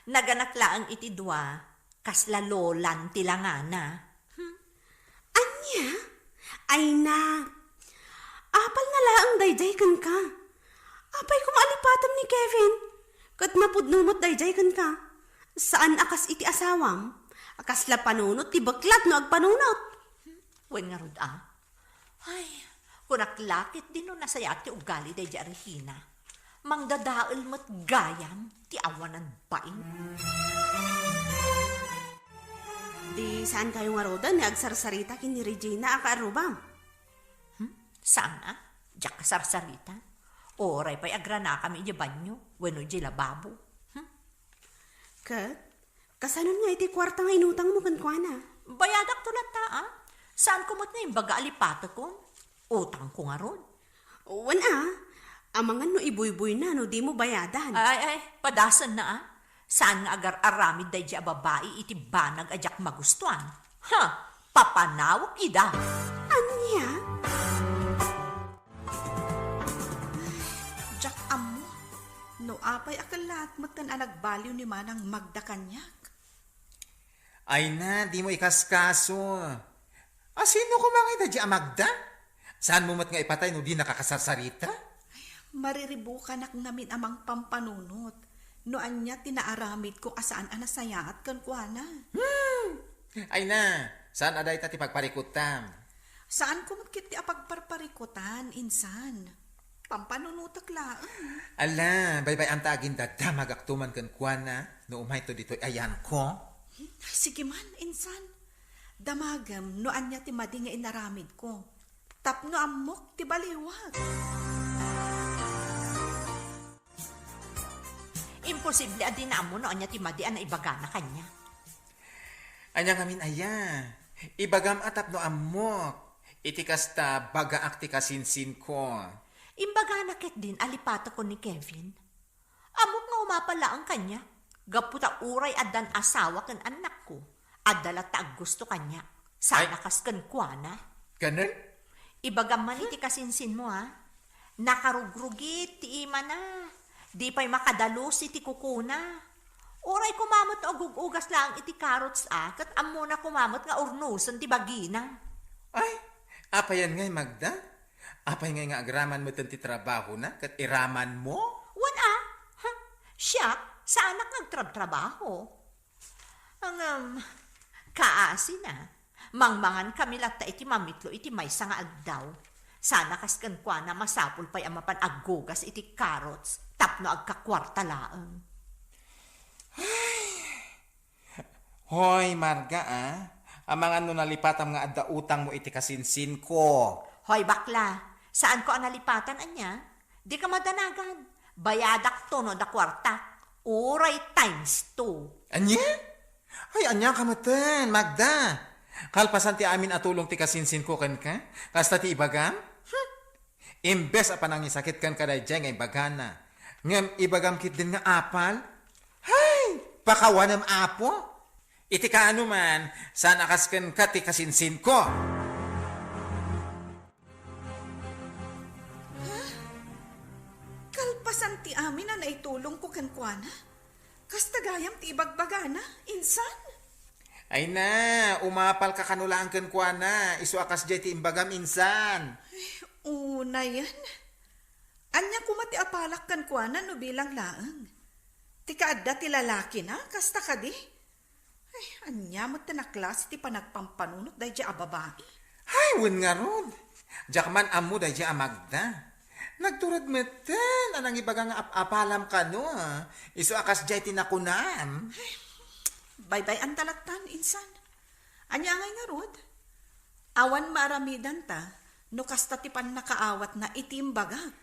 naganak laeng iti dua, kasla lolan ti langana. Hmm. Ania? Ay na, apal na laeng dayjay kenka. Apay koma a lipatem ni Kevin? Ket napudno met dayjay kenka. Saan a kas iti asawam, a kasla panunot ti beklat no agpanunot. Wen ngarud a? Ay, kunak la ketdin no nasayaat ti ugali daydi a Regina. Mangdadael met gayam ti awanan bain. Di saan kayo ngaruden nga agsarsarita ken ni Regina a kaarrubam? Saan a? Diak kasarsarita. Uray pay agranakami idiay banyo wenno idiay lababo. Hmm? Ket, kasano nga iti kuarta nga inutangmo kenkuana? Bayadakto latta, a. Saanko met nga imbaga a lipatekon? Utangko ngarud. Wen a, amangan no ibuybuyna no dimo bayadan. Ay, ay, padasenna a. Saan nga agar-aramid daydiay a babai iti banag a diak magustuan? Ha! Papanawek ida! Ania? Diak ammo no apay a kellaat metten a nagbaliw ni Manang Magda kaniak. Ay na, dimo ikaskaso. A, sino koma ngay daydiay a Magda? Saanmo met nga ipatay no dinaka kasarsarita? Mariribukanak ngamin a mangpampanunot no ania ti naaramidko a saan a nasayaat kenkuana. Hmm! Ay na, saan a dayta ti pagparikutam? Saanko met ketdi a pagparparikutan, insan. Pampanunotek laeng. Ala, baybay-anta agindadamagakto man kenkuana no umayto ditoy ayanko. Sige man, insan. Damagem no ania ti madi nga inaramidko. Tapno ammok ti baliwak. Imposible a dina ammo no ania ti madi a naibagana kaniak. Ania ngamin aya? Ibagam a tapno ammok. Iti kasta, bagaak ti kasinsinko. Imbagana ketdin a lipatekon ni Kevin. Ammok nga umapal laeng kaniak, gapu ta uray addan asawa ken annakko, adda latta aggusto kaniak. Sana Ay. Kas kenkuana. Kanen? Ibagam man iti kasinsinmo, a. Nakarugrugit ti imana. Di pay makadalus iti kukuna. Uray koma met no agug-ugas laeng iti carrots, a, ket ammona koma met nga urnosen ti bagina. Ay, apayan ngay, Magda? Apay ngay nga agraman metten ti trabahona ket iramanmo? Wen a. Ha? Siak, saanak nga agtrabtrabaho. Ngem, kaasina, mangmangan kami latta iti mamitlo iti maysa nga aldaw. Sana kas kenkuana masapul pay a mapan aggugas iti carrots tapno agkakuarta laeng. Hoy, Marga, a. Amangan no nalipatam nga adda utangmo iti kasinsinko. Hoy, bakla, saanko a nalipatan, ania? Dika madanagan. Bayadakto no adda kuarta. Uray times two. Ania? Ay, ania ka metten, Magda? Kalpasan ti amin a tulong ti kasinsinko kenka, kasta ti ibagam? Hmm. Imbes a panangisakit kenka daydiay nga ibagana, ngem ibagam ketdin nga apal? Hay! Pakawanem, Apo! Iti kaano man, saan a kas kenka ti kasinsinko? Ha? Kalpasan ti amin a naitulongko kenkuana, kasta gayam ti ibagbagana, insan? Ay na, umapalka kano laeng kenkuana, isu a kasdiay ti imbagam, insan. Ay, unayen. Ania koma ti apalak kenkuana no bilang laeng? Ti kaadda ti lalakina, kasta kadi? Ay, ania met ti naklase ti panagpampanunot daydiay a babai? Ay, wen ngarud. Diak man ammo daydiay a Magda. Nagtured metten a nangibaga nga ap-apalam kano, a. Isu a kasdiay ti nakunam. Ay, baybay-anta lattan, insan. Ania ngay ngarud? Awan maaramidanta no kasta ti pannakaawatna iti imbagak.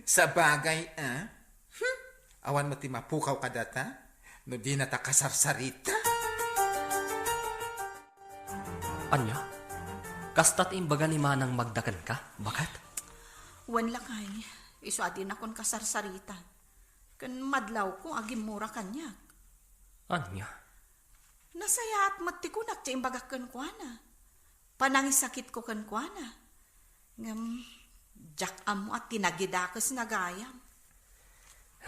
Sabagay, a? Hmm? Awan met ti mapukaw kadata no dinata kasarsarita? Ania? Kasta ti imbaga ni Manang Magda kenka, baket? Wen, lakay, isu a dinakon kasarsarita. Ken madlawko a gimmura kaniak. Ania? Nasayaat met ti kunak ti imbagak kenkuana. Panangisakitko kenkuana. Ngem, diak ammo a tinagidakesna gayam.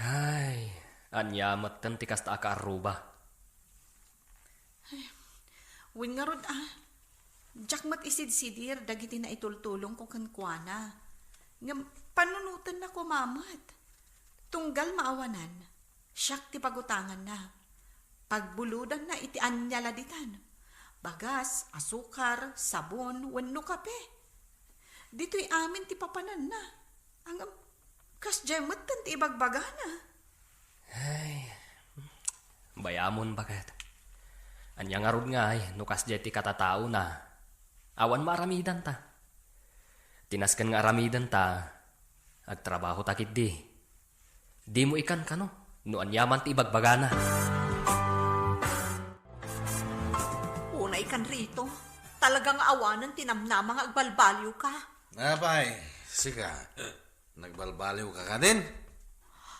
Ay, ania metten ti kasta a kaarruba? Ay, wen ngarud a, diak met isidsidir dagiti naitultulongko kenkuana. Ngem, panunotenna koma met. Tunggal maawanan, siak ti pagutanganna. Pagbuludanna iti ania la ditan. Bagas, asukar, sabon, wenno kape. Ditoy amin ti papananna. Ngem, kasdiay metten ti ibagbagana. Ay, bayamon, baket. Ania ngarud ngay no kasdiay ti katataona? Awan maaramidanta. Ti nasken nga aramiden ta, agtrabaho ta ketdi. Dimo ikan kano, no aniaman ti ibagbagana. Unay kan Rito, talaga nga awanen ti namnama nga agbalbaliw ka. Apay, sika, nagbalbaliw ka kadin?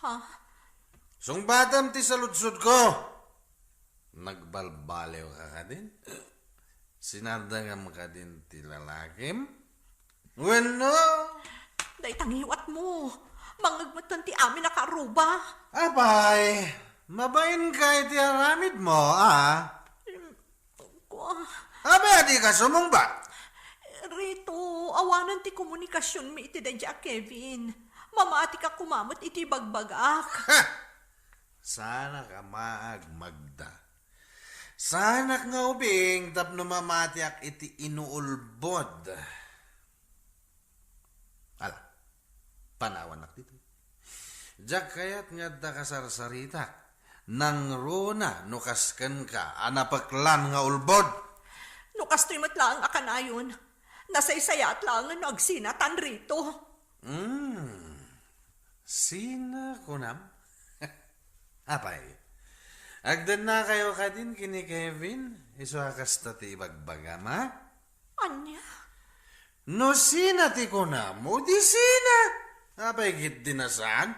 Ha? Sungbatam ti saludsod ko. Nagbalbaliw ka kadin? Sinardengam kadin ti lalakim? Wenno? Dayta ngiwatmo. Mangngegmetten ti amin a karuba. Apay, mabain ka iti aramidmo, a? Kua- Apay, adi ka sumungbat? Rito, awanen ti komunikasionmi iti daydi a Kevin. Mamati ka koma met iti ibagbagak. Ha! Saanak a maag, Magda. Saanak nga ubing tapno mamatiak iti inuulbod. Ala, panawannak ditoy. Diak kayat nga adda kasarsaritak. Nangruna no kas kenka a napeklan nga ulbod. No kastoy met laeng a kanayon, nasaysayaat laengen no agsinatan Rito. Hmm. Sina kunam? Apay, agdennakayo kadin ken ni Kevin, isu a kasta ti ibagbagam, a? Ania? No sina ti kunam, o di sina? Apay, ketdi a saan?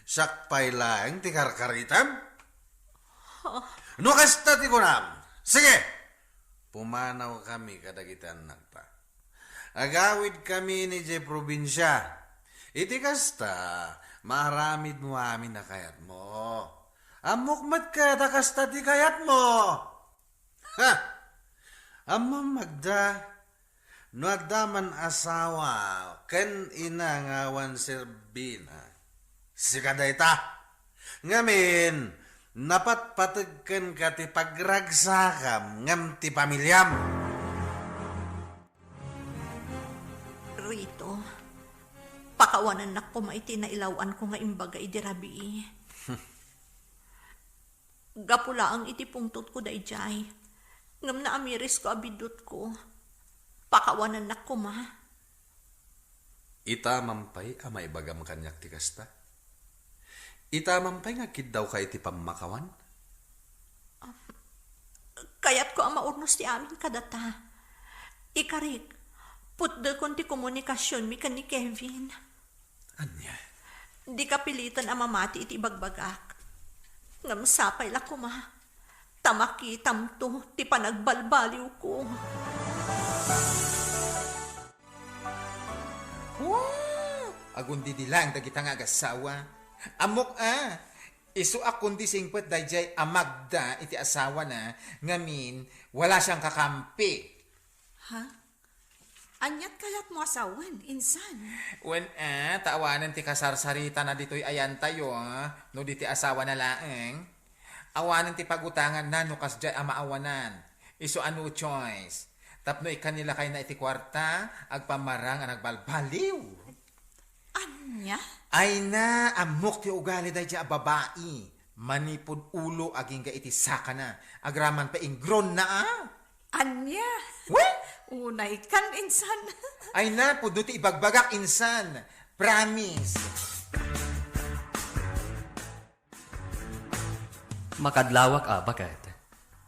Siak pay laeng ti karkaritam? Ha? No kasta ti kunam, sige! Pumanawkami kadagiti annakta. Agawidkami idiay probinsia. Iti kasta, maaramidmo amin a kayatmo. Ammok met ket a kasta ti kayatmo. Ha! Ammom, Magda, no adda man asawa ken ina nga awan serbina, sika dayta. Ngamin, napatpateg kenka ti pagragsakam ngem ti pamiliam. Rito, pakawanennak koma iti nailaw-anko nga imbaga idi rabii. Gapu laeng iti pungtotko daydiay, ngem naamirisko a biddutko. Pakawanennak koma. Itamam pay a maibagam kaniak ti kasta? Itamam pay nga agkiddawka iti pammakawan? Kayatko a maurnos ti amin kadata. Ikarik, putdekon ti komunikasionmi ken ni Kevin. Ania? Dika piliten a mamati iti ibagbagak. Ngem sapay la koma, ta makitamto ti panagbalbaliwko. Wow! Agundidi laeng dagita nga agassawa. Ammok a, isu a kundi singpet daydiay a Magda iti asawana, ngamin, wala sian kakampi. Ha? Aniat kayatmo a sawen, insan? Wen a, ta awanen ti kasarsaritana ditoy ayantayo, a, no di ti asawana laeng. Awanen ti pagutanganna no kasdiay a maawanan. Isu a no choice. Tapno ikkanni lakayna iti kuarta, agpammarang a nagbalbaliw. Ania? Ay na, ammok ti ugali daydiay a babai. Manipud ulo agingga iti sakana. Agraman pay ingronna, a. Ania? Wen? Unay kan, insan. Ay na, pudno ti ibagbagak, insan. Promise. Makadlawak a, baket.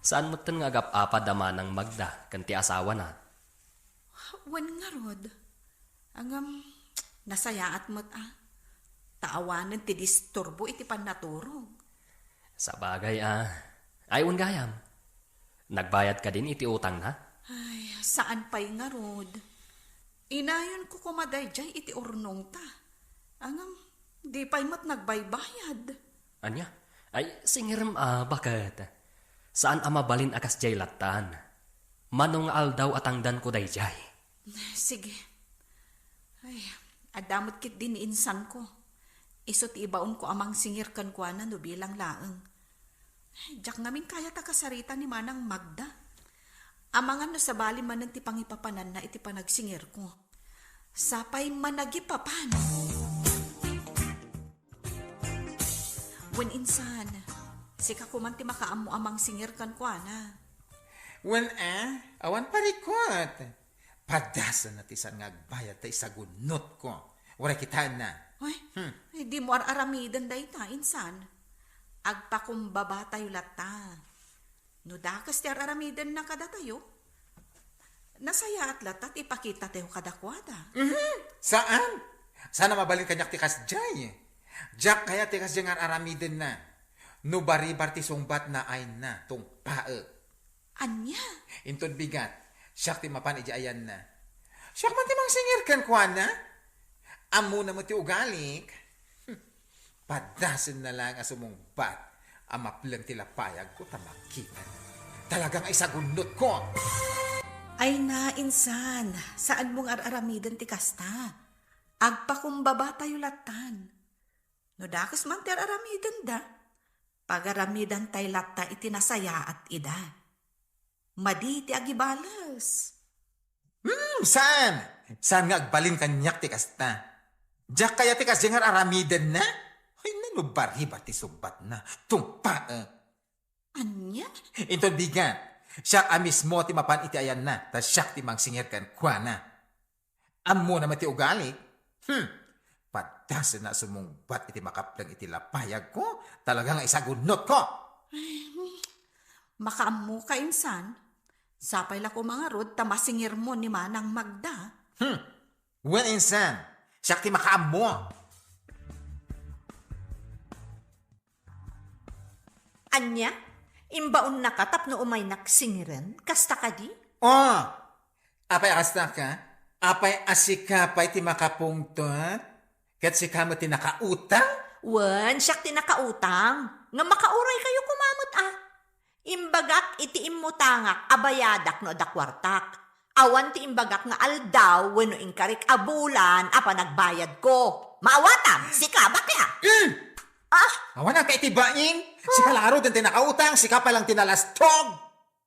Saan metten nga agap-apad a manang Magda ken ti asawana? Wen ngarud. Ngem, nasayaat met a. Ta awanen ti disturbo iti pannaturog. Sabagay a. Ay, wen gayam. Nagbayad kadin iti utangna? Ay, saan pay ngarud. Inayonko koma daydiay iti urnongta. Ngem, di pay met nagbaybayad. Ania? Ay, singirem a, baket. Saan a mabalin a kasdiay lattan. Mano nga aldaw a tangdanko daydiay. Sige. Ay, adda met ketdi ni insanko. Isu ti ibaonko a mangsingir kenkuana no bilang laeng. Diak ngamin kayat a kasarita ni Manang Magda. Amangan no sabali manen ti pangipapananna iti panagsingirko. Sapay managipapan. Wen insan, sika koman ti makaammo a mangsingir kenkuana. Wen a, awan parikot. Padasenna ti saan nga agbayad ta isagunnotko. Uray kitaenna. Ay, Hmm. ay, dimo ar-aramiden dayta, insan. Agpakumbabatayo latta. No dakes ti ar-aramidenna kadatayo, nasayaat latta ti ipakitatayo kadakuada. Mhm. Saan? Saan a mabalin kaniak ti kasdiay? Diak kayat ti kasdiay nga ar-aramidenna. No baribar ti sungbatna, ayna, tungpaek. Ania? Inton bigat, siak ti mapan idiay ayanna. Siak man ti mangsingir kenkuana. Ammona met ti ugalik. Padasenna laeng a sumungbat a mapleng ti lapayagko ta makita. Talaga nga isagunnotko. Ayna, insan, saanmo nga ar-aramiden ti kasta. Agpakumbabatayo lattan. No dakes man ti ar-aramidenda, pagaramidantay latta iti nasayaat ida. Madi ti agibales. Hmm, saan? Saan nga agbalin kaniak ti kasta? Diak kayat ti kasdiay nga ar-aramidenna? Ay, no baribar ti sungbatna. Tungpaek. Ania? Inton bigat, siak a mismo ti mapan iti ayanna, ta siak ti mangsingir kenkuana. Ammona met ti ugalik. Hmm. Padasenna a sumungbat iti makapleng iti lapayagko, talaga nga isagunnotko. Makaammoka, insan. Sapay la koma ngarud ta masingirmo ni Manang Magda. Hmm. Wen, insan, siak ti makaammo. Ania? Imbaonnaka tapno umaynak singiren? Kasta kadi? Oh! Apay a kastaka? Apay a sika pay ti makapungtot? Ket sika met ti nakautang? Wen, siak ti nakautang. Nga makauraykayo koma met a. Imbagak iti immutangak a bayadak no adda kuartak. Awan ti imbagak nga aldaw wenno inkarik a bulan a panagbayadko. Maawatam, sika, bakla! Mm! Ah! Awan ka iti bain? Sika la ngaruden ti nakautang, sika pay lang ti nalastog.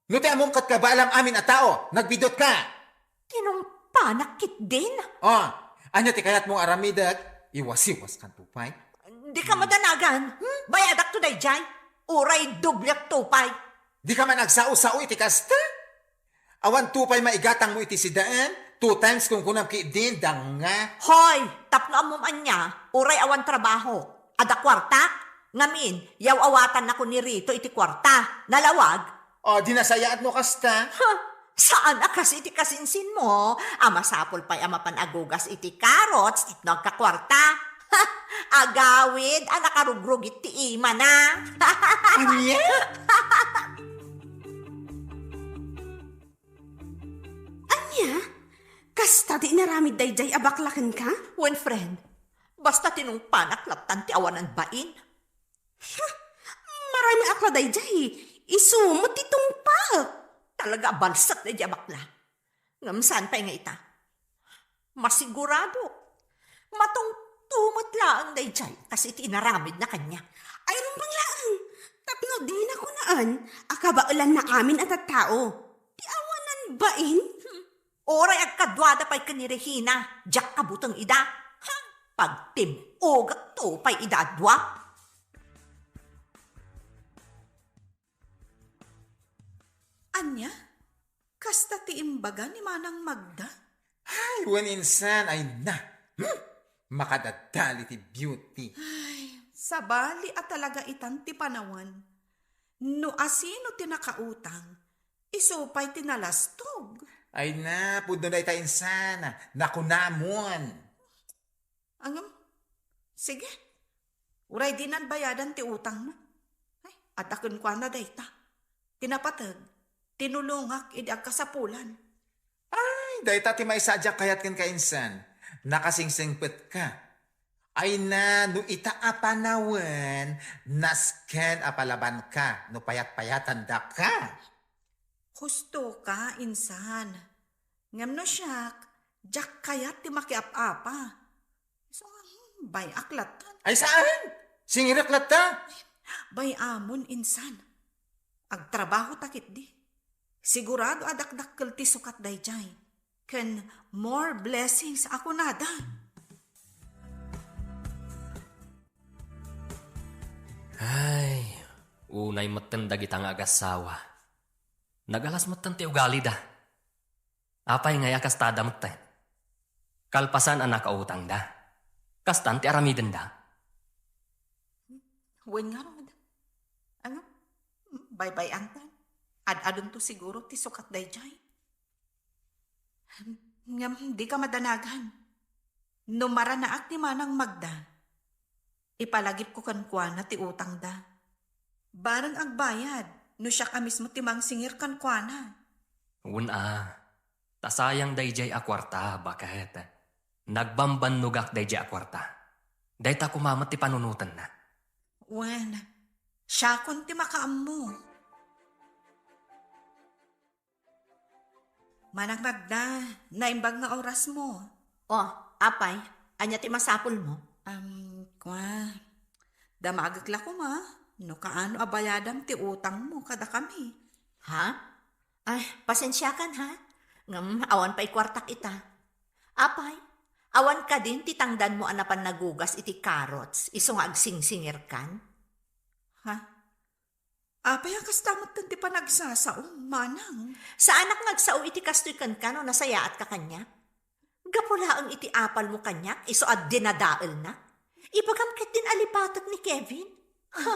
No ti ammom ket kabaalam amin a tao, nagbidutka. Tinungpanak ketdin. Oh, ania ti kayatmo nga aramidek? Iwasiwaskanto pay. Dika madanagan. Hmm? Bayadakto daydiay. Uray doblekto pay. Dika man agsao-sao iti kasta? Awanto pay maigatangmo iti sidaen, two times kunkunam ketdin, danga. Hoy, tapno ammom ania, uray awan trabaho. Adda kuarta? Ngamin, yaw-awatannako ni Rito iti kuarta. Nalawag? O, di nasayaat no kasta? Huh, saan a kas iti kasinsinmo a masapul pay a mapan agugas iti carrots tapno agkakuarta? Agawid a nakarugrugit ti imana. Ania? Ania? Kasta ti inaramid daydiay a bakla kenka? Wen, friend, basta tinungpanak lattan ti awanan bain. Ha? Marami ak la daydiay. Isu met ti tungpaek. Talaga a balsat daydiay a bakla. Ngem saan pay nga ita? Masigurado. Matungto met laeng daydiay kas iti inaramidna kaniak. Ay, rumbeng laeng. Tapno dina kunaan a kabaelanna amin a tattao. Ti awanan bain? Hmm. Uray agkaduada pay ken ni Regina, diak kabuteng ida. Ha? Pagtim-ogakto pay ida a dua. Ania? Kasta ti imbaga ni Manang Magda? Ay, wen insan, ay na. Hmm? Makadadali ti beauty. Ay, sabali a talaga itan ti panawen. No asino ti nakautang, isu pay ti nalastog. Ay na, pudno dayta insan. Nakunamon. Ngem, sige. Uray dinan bayadan ti utangna. Ay, adda kenkuana dayta. Ti napateg, tinulongak idi agkasapulan. Ay, dayta ti maysa a diak kayat kenka insan. Nakasingsengpetka. Ay na, no ita a panawen, nasken a palabanka no payat-payatandaka. Husto ka, insan. Ngem no siak, diak kayat ti makiap-apa. Isu nga, hmm, bay-ak lattan. Ay, saan? Singirek latta? Bay-amon, insan. Agtrabaho ta ketdi. Sigurado a dakdakkel ti sukat daydiay. Ken more blessings a kunada. Ay, unay metten dagita nga agassawa. Nagalas metten ti ugalida. Apay ngay a kastada metten? Kalpasan a nakautangda, kastan ti aramidenda. Wen ngarud. Ano? Baybay-antan. Ad-adunto siguro ti sukat dayjay. Ngem dika madanagan. No maranaak ni Manang Magda, ipalagipko kenkuana ti utangda. Bareng agbayad no siak a mismo ti mangsingir kenkuana. Wen a, ta sayang dayjay a kuarta, baket nagbambannogak dayjay a kuarta. Dayta koma met ti panunotenna. Wen, siakon ti makaammo. Manang Magda, naimbag nga orasmo. Oh, apay, ania ti masapulmo? Am, kua, damagek la koma no kaano a bayadam ti utangmo kadakami. Ha? Ay, pasensiakan, ha? Ngem awan pay kuartak ita. Apay, awan kadin ti tangdanmo a napan nagugas iti carrots, isu nga agsingsingirkan? Ha? Apay a kasta metten ti panagsasaom, manang? Saanak nga agsao iti kastoy kenka no nasayaatka kaniak. Gapu laeng iti apalmo kaniak, isu a dinadaelna. Ibagam ketdin a lipatek ni Kevin. Ha,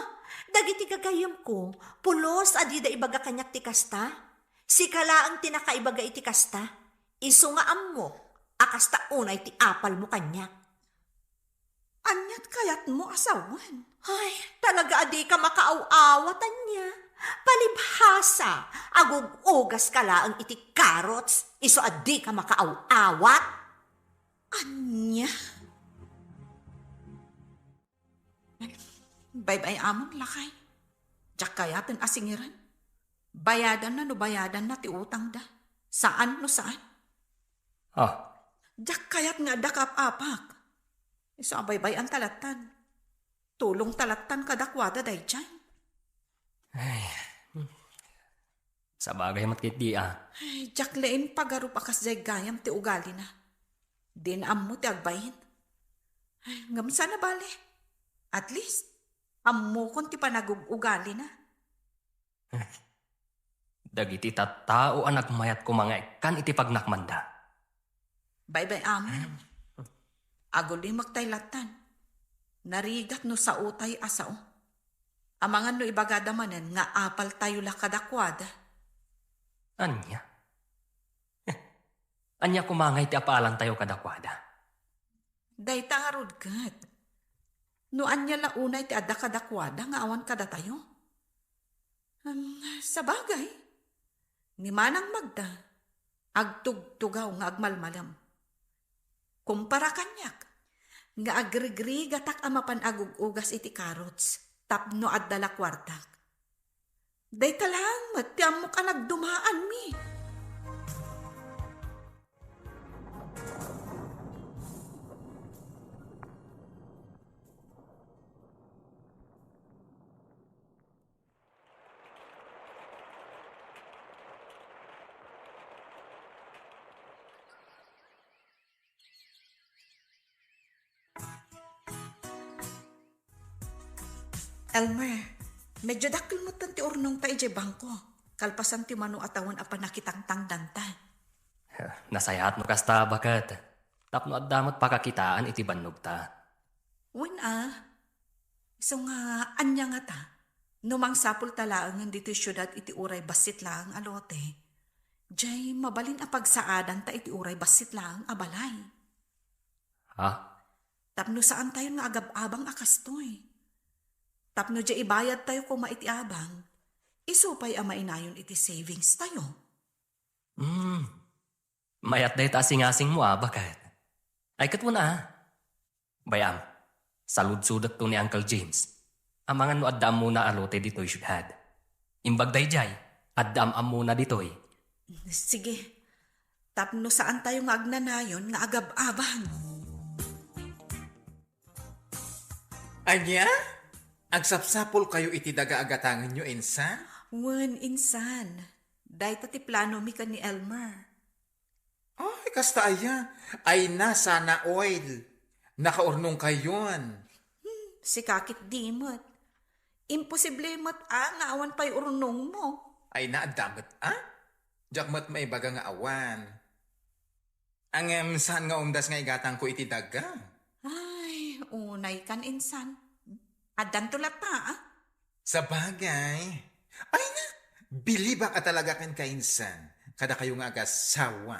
dagiti gagayyemko, pulos a dida ibaga kaniak ti kasta. Sika laeng ti nakaibaga iti kasta. Isu nga ammok a kasta unay ti apalmo kaniak. Aniat kayatmo a sawen? Ay, talaga a dika makaaw-awat, ania? Palibhasa, agug-ugaska laeng iti carrots, isu a dika makaaw-awat. Ania? Baybay-amon, lakay. Diak kayaten a singiren. Bayadanna no bayadanna ti utangda. Saan no saan. Ah. Diak kayat nga adda kaap-apak. Isu a baybay-an ta lattan. Tulong ta lattan kadakuada daydiay. Ay. Sabagay met ketdi a. Ay, diak laeng pagarup a kasdiay gayam ti ugalina. Dina ammo ti agbain. Ay, ngem saan a bale. At least, ammokon ti panagug-ugalina. Dagiti tattao a nagmayat koma nga ikkan iti pagnakmanda. Baybay-amon. Agulimek tay lattan. Narigat no saotay a sao. Amangan no ibagada manen nga apaltayo la kadakuada. Ania? Ania koma ngay ti apaalantayo kadakuada? Dayta ngarud ket. No ania la unay ti adda kadakuada nga awan kadatayo? Em, sabagay, ni Manang Magda, agtugtugaw nga agmalmalem. Kumpara kaniak, nga agrigrigatak a mapan agug-ugas iti carrots tapno adda la kuartak. Dayta laeng met ti ammok a nagdumaanmi. Elmer, medyo dakkel metten ti urnongta idiay bangko, kalpasan ti mano a tawen a pannakitangtangdanta. Nasayaat no kasta, baket. Tapno adda met pakakitaan iti bannogta. Wen a, isu nga ania ngata? No mangsapulta laengen ditoy siudad iti uray bassit laeng a lote, diay mabalin a pagsaadanta iti uray bassit laeng a balay. Ha? Tapno saantayon nga agab-abang a kastoy. Tapno diay ibayadtayo koma iti abang, isu pay a mainayon iti savings tayo. Hmm. Mayat dayta a singasingmo a, baket. Ay, ket wen a. Bay-am, saludsodekto ni Uncle James. Amangan no adda ammona a lote ditoy siudad. Imbag daydiay, adda am-ammona ditoy. Sige. Tapno saantayo nga agnanayon nga agab-abang. Ania? Agsapsapulkayo iti daga a gatangenyo, insan? Wen, insan. Dayta ti planomi ken ni Elmer. Ay, kasta aya? Ay na, sana all. Nakaurnongkayon. Hmm, sika ketdi met. Imposible met a nga awan pay urnongmo. Ay na, adda met a? Diak met maibaga nga awan. Ngem saan nga umdas nga igatangko iti daga? Ay, unay kan insan. Addanto latta, ah. Sabagay. Ay na, bilibak a talaga ken kainsan. Kadakayo nga agasawa.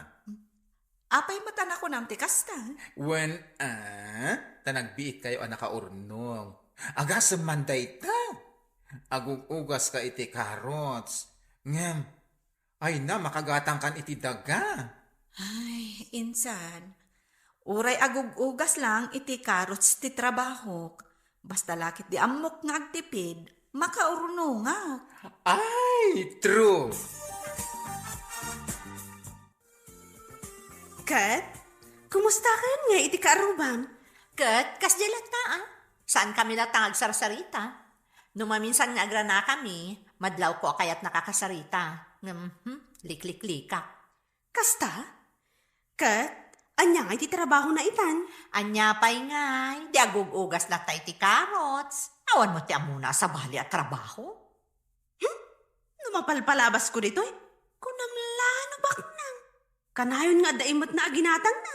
Apay met a nakunam ti kasta? Wen, ah, ta nagbiit kayo a nakaurnong. Agasem man dayta. Agug-ugas ka iti carrots. Ngem, ay na, makagatang kan iti daga. Ay, insan. Uray agug-ugas lang iti carrots ti trabahok. Basta lakit di ammok nga agtipid, makaurnongak. Ay, true. Ket, kumusta ken nga iti kaarrubam? Ket, kasdi latta, ah. Saan kami latta nga agsarsarita? No maminsan nga agranakami, madlawko a kayat nakakasarita. Ngem, hmm, likliklikak. Kasta? Ket, ania ngay ti trabahona itan? Ania pay ngay, di agug-ugas latta iti carrots. Awan met ti ammona a sabali a trabaho. Hmm? No mapalpalabasko ditoy, kunam la no baknang. Kanayon nga adda immet na aginatangna.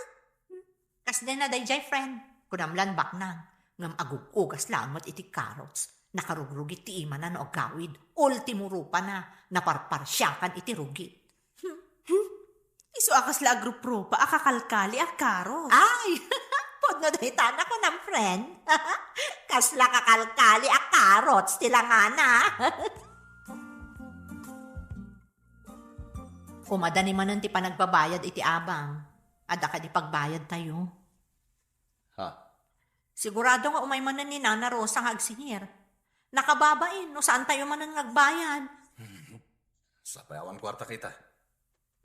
Kasdina dayjay, friend. Kunam lan baknang. Ngem agug-ugas laeng met iti carrots. Nakarugrugit ti imana no agawid. Ultimo rupana, naparparsiakan iti rugi. Hmm? Isu a kasla agruprupa a kakalkali a carrots. Ay! Pudno dayta nakunam, friend. Kasla kakalkali a carrots ti langana. Umadani manen ti panagbabayad iti abang. Adda kadi pagbayadtayo? Ha? Sigurado nga umay manen ni Nana Rosa nga agsingir. Nakababain no saantayo manen nga agbayad. Sapay awan kuarta kita.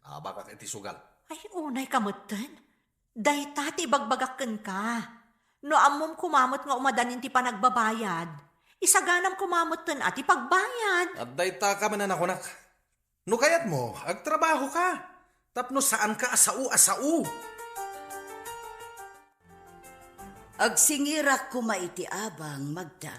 Abakak iti sugal. Ay, unay ka metten. Dayta ti ibagbagak kenka. No ammom koma met nga umadanin ti panagbabayad, isaganam koma metten a ti pagbayad. At dayta ka man a nakunak. No kayatmo, agtrabaho ka. Tapno saan ka a sao a sao. Agsingirak koma iti abang, Magda.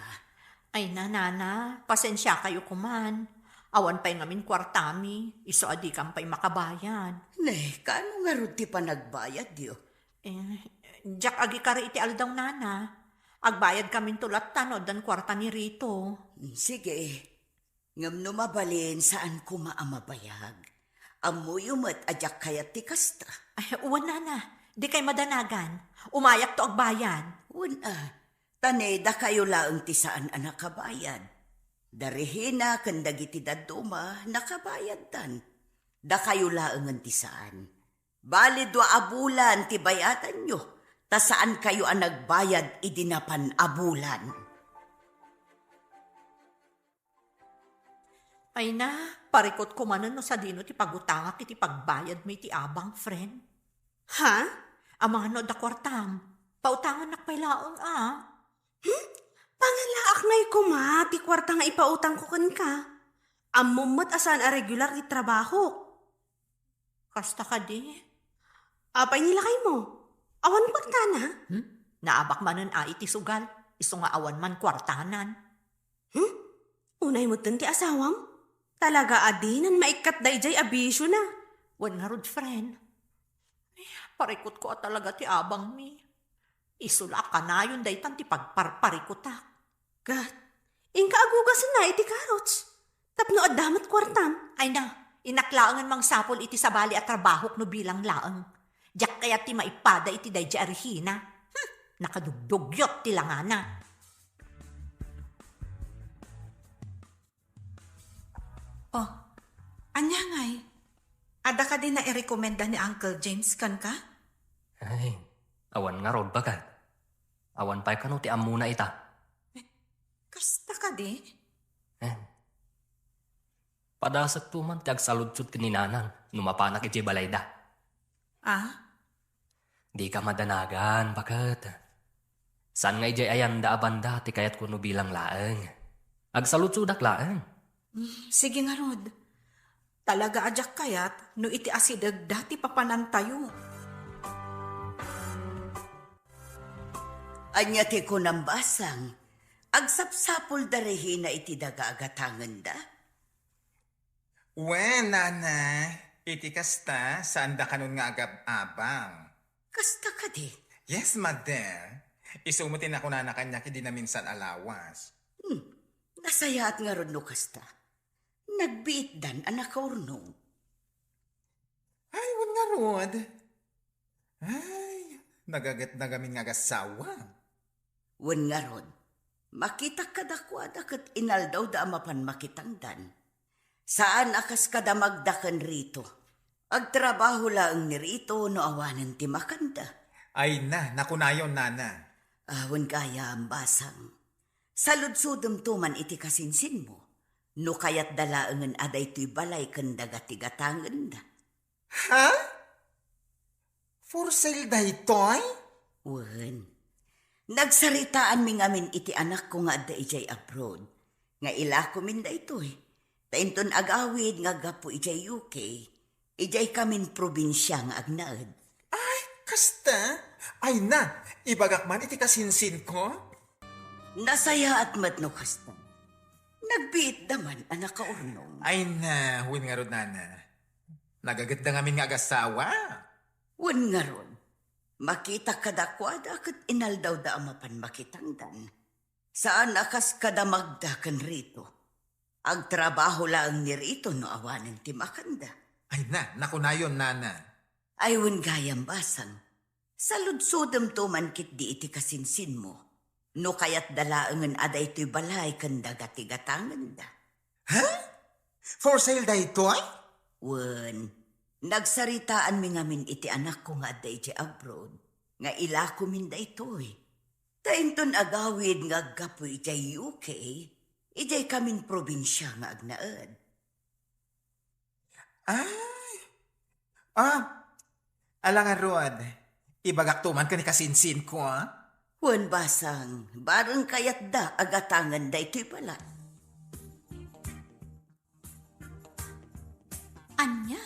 Ay na, Nana, pasensiakayo koman. Awan pay ngamin kuartami, isu a dikam pay makabayad. Ne, kaano ngarud ti panagbayadyo? Eh, diak agikari iti aldaw, Nana. Agbayad kaminto latta no addan kuarta ni Rito. Mm, sige. Ngem no mabalin, saan koma a mabayag. Ammoyo met a diak kayat ti kasta. Ay, wen, Nana. Dikay madanagan. Umayakto agbayad. Wen a, ta ne, dakayo laeng ti saan a nakabayad. Da Regina ken dagiti dadduma, nakabayaddan. Dakayo laengen ti saan. Bali dua a bulan ti bayadanyo, ta saankayo a nagbayad idi napan a bulan. Ay na, parikutko manen no sadino ti pagutangak iti pagbayadmo iti abang, friend. Ha? Amangan no adda kuartam, pautangannak pay laeng a. Hmm? Pangalaak ngay koma ti kuarta nga ipautangko kenka. Ammom met a saan a regular ti trabahok. Kasta kadi? Apay ni lakaymo? Awan kuartana? Hmm? Naabak manen a iti sugal, isu nga awan man kuartanan. Hmm? Unay metten ti asawam? Talaga a dinan maikkat dayjay a bisiona. Wen ngarud, friend. Eh, parikutko a talaga ti abangmi. Isu la a kanayon daytan ti pagparparikutak. Kat, inka agugasenna iti carrots. Tapno adda met kuartam. Ay na, innak laengen mangsapul iti sabali a trabahok no bilang laeng. Diak kayat ti maipada iti daydi a Regina. Hmm, nakadugdugyot ti langana. Oh, ania ngay? Adda kadi nairekomenda ni Uncle James kenka? Ay, awan ngarud, baket. Awan pay kano ti ammona ita. Eh, kasta kadi? Eh, padasekto man ti agsaludsod ken ni Nanang no mapanak idiay balayda. Ah? Dika madanagan, baket. Saan nga idiay ayanda a banda ti kayatko no bilang laeng. Agsaludsodak laeng. Mm, sige ngarud. Talaga a diak kayat no iti asidegda ti papanantayo. Ania ti kunam, basang? Agsapsapulda Regina iti daga a gatangenda? Wen, Nana. Iti kasta, saanda kanon nga agab-abang. Kasta kadi? Yes, mother. Isu met ti nakunana kaniak idi naminsan a lawas. Hmm. Nasayaat ngarud no kasta. Nagbiitdan a nakaurnong. Ay, wen ngarud. Ay, nagagetna ngamin nga agassawa. Wen ngarud, makitak kadakuada ket inaldawda a mapan makitangdan. Saan a kas kadamagda ken Rito. Agtrabaho laeng ni Rito no awanen ti makanda. Ay na, nakunayon, nana. Ah, wen gayam, basang. Saludsodemto man iti kasinsinmo. No kayatda laengen a daytoy balay ken daga ti gatangenda. Ha? For sale daytoy? Wen. Nagsaritaanmi ngamin iti anakko nga adda idiay abroad, nga ilakomin daytoy. Ta inton agawid nga aggapu idiay U K, idiay kamin probinsia nga agnaed. Ay, kasta? Ay na, ibagak man iti kasinsinko? Nasayaat met no kasta. Nagbiitda man a nakaurnong. Ay na, wen ngarud, nana. Nagagetda ngamin nga agassawa. Wen ngarud, makitak kadakuada ket inaldawda a mapan makitangdan. Saan a kas kadamagda ken Rito. Agtrabaho laeng ni Rito no awanen ti makanda. Ay na, nakunayon, nana. Ay wen gayam, basang. Saludsodemto man ketdi iti kasinsinmo. No kayatda laengen a daytoy balay ken daga ti gatangenda. Ha? For sale daytoy? Wen, nagsaritaanmi ngamin iti anakko nga adda idiay abroad, nga ilakomin daytoy. Ta inton agawid nga aggapu idiay U K, idiay kamin probinsia nga agnaed. Ay. Ah, ala ngarud, ibagakto man ken ni kasinsinko, ah? Wen basang, bareng kayatda a gatangen daytoy balay. Ania?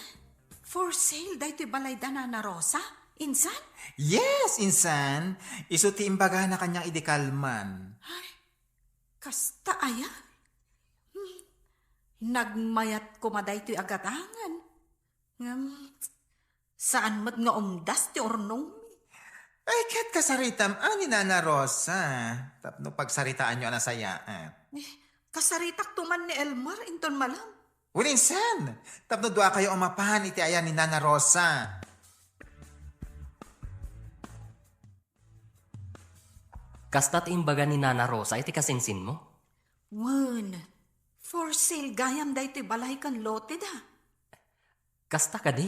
For sale daytoy balay da Nana Rosa? Insan? Yes, insan. Isu ti imbagana kaniak idi kalman. Ay, kasta aya? Hmm. Nagmayat koma daytoy a gatangen. Ngem, saan met nga umdas ti urnongmi. Ay, ket kasaritam a ni Nana Rosa. Tapno pagsaritaanyo a nasayaat. Eh, kasaritakto man ni Elmer inton malam. Wen insan, tapno duakayo a mapan iti ayan ni Nana Rosa. Kasta ti imbaga ni Nana Rosa iti kasinsinmo? Wen, for sale gayam daytoy balay ken lote da. Kasta kadi?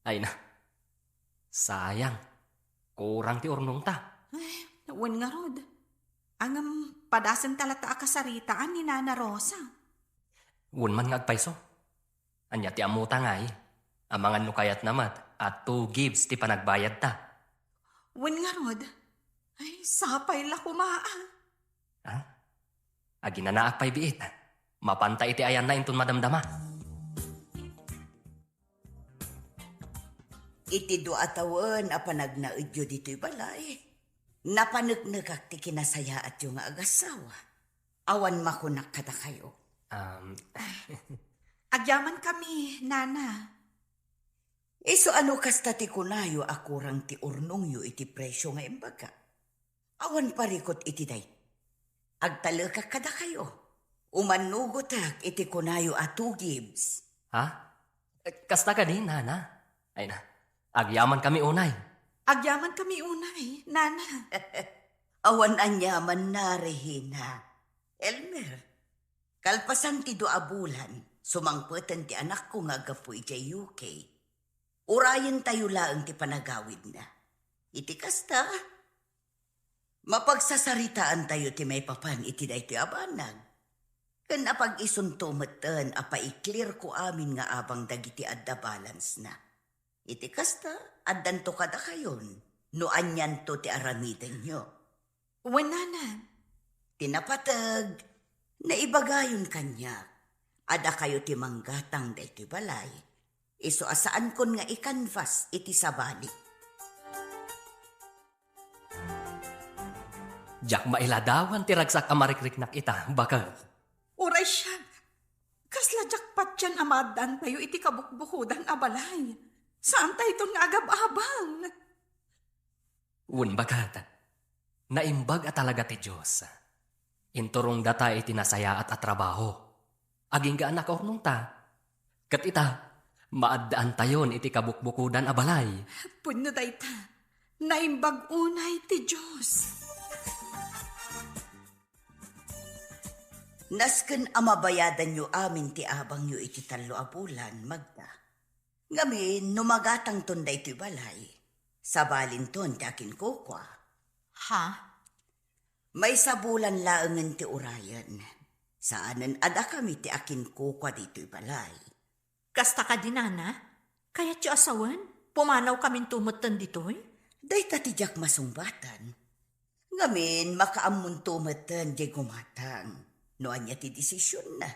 Ay na. Sayang. Kurang ti urnongta. Ay, wen ngarud. Ngem, padasenta latta a kasaritaan ni Nana Rosa. Wen man nga agpayso. Ania ti ammota ngay? Amangan no kayatna met a two gives ti panagbayadta. Wen ngarud. Ay, sapay la koma, ah. Ha? Aginanaak pay biit. Mapanta iti ayanna inton madamdama. Iti dua a tawen a panagnaedyo ditoy balay, napaneknekak ti kinasayaatyo nga agassawa. Awan makunak kadakayo. Um, Agyamankami, Nana. Isu a no kasta ti kunayo a kurang ti urnongyo iti presio nga imbaga. Awan parikut iti day. Agtalekak kadakayo. Umannugotak iti kunayo a two gives. Ha? Kasta kadi, Nana? Ay na, agyamankami unay. Agyamankami unay, Nana. Awan aniaman na, Regina. Elmer, kalpasan ti dua a bulan, sumangpeten ti anakko nga aggapu idiay U K. Urayentayo laeng ti panagawidna. Iti kasta, mapagsasaritaantayo ti maipapan iti daytoy a banag. Ken apag-isunto metten a paiklirko amin nga abang dagiti adda balance-na. Iti kasta, addanto kadakayon no anianto ti aramidenyo. Wen, Nana. Ti napateg, naibagayon kaniak a dakayo ti manggatang daytoy balay. Isu a saankon nga i-canvas iti sabali. Diak mailadawan ti ragsak a marikriknak ita, baket. Uray siak, kasla diak Dian a maaddaantayo iti kabukbukodan a balay. Saantayton nga agab-abang. Wen, baket, naimbag a talaga ti Dios. Inturongdata iti nasayaat a trabaho. Agingga a nakaurnongta. Ket ita, maaddaantayon iti kabukbukodan a balay. Pudno dayta, naimbag unay ti Dios. Nasken a mabayadanyo amin ti abangyo iti tallo a bulan, Magda. Ngamin, no magatangton daytoy balay, sabalinton ti akinkukua. Ha? Maysa bulan laengen ti urayen. Saanen a dakami ti akinkukua ditoy balay. Kasta kadi, nana? Kayatyo a sawen? Pumanawkaminto metten ditoy? Dayta ti diak masungbatan. Ngamin, makaammonto metten diay gumatang no ania ti desisionna.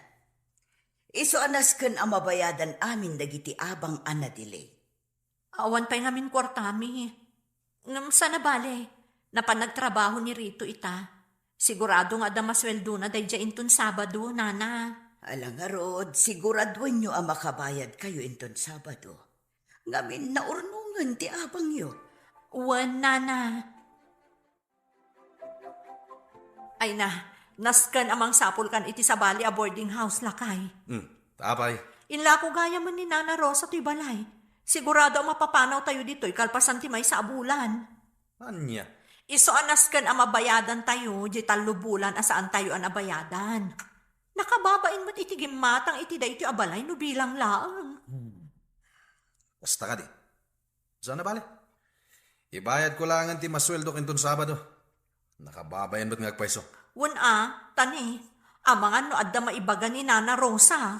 Isu a nasken a mabayadan amin dagiti abang a nadili. Awan pay ngamin kuartami. Ngem saan a bale, napan nagtrabaho ni Rito ita. Sigurado nga adda masueldona daydiay inton Sabado, nana. Ala ngarud, siguraduenyo a makabayadkayo inton Sabado. Ngamin, naurnongen ti abangyo. Wen, nana. Ay na, nasken a mangsapulkan iti sabali a boarding house, lakay. Hmm, apay? Inlako gayamen ni Nana Rosa toy balay. Sigurado a mapapanawtayo ditoy kalpasan ti maysa a bulan. Ania? Isu a nasken a mabayadantayo diay tallo bulan a saantayo a nabayadan. Nakababain met iti gimmatang iti daytoy a balay no bilang laeng. Hmm. Kasta kadi. Saan a bale? Ibayadko laengen ti masueldok inton Sabado. Nakababain met nga agpayso. Wen a, tani, amangan no adda maibaga ni Nana Rosa.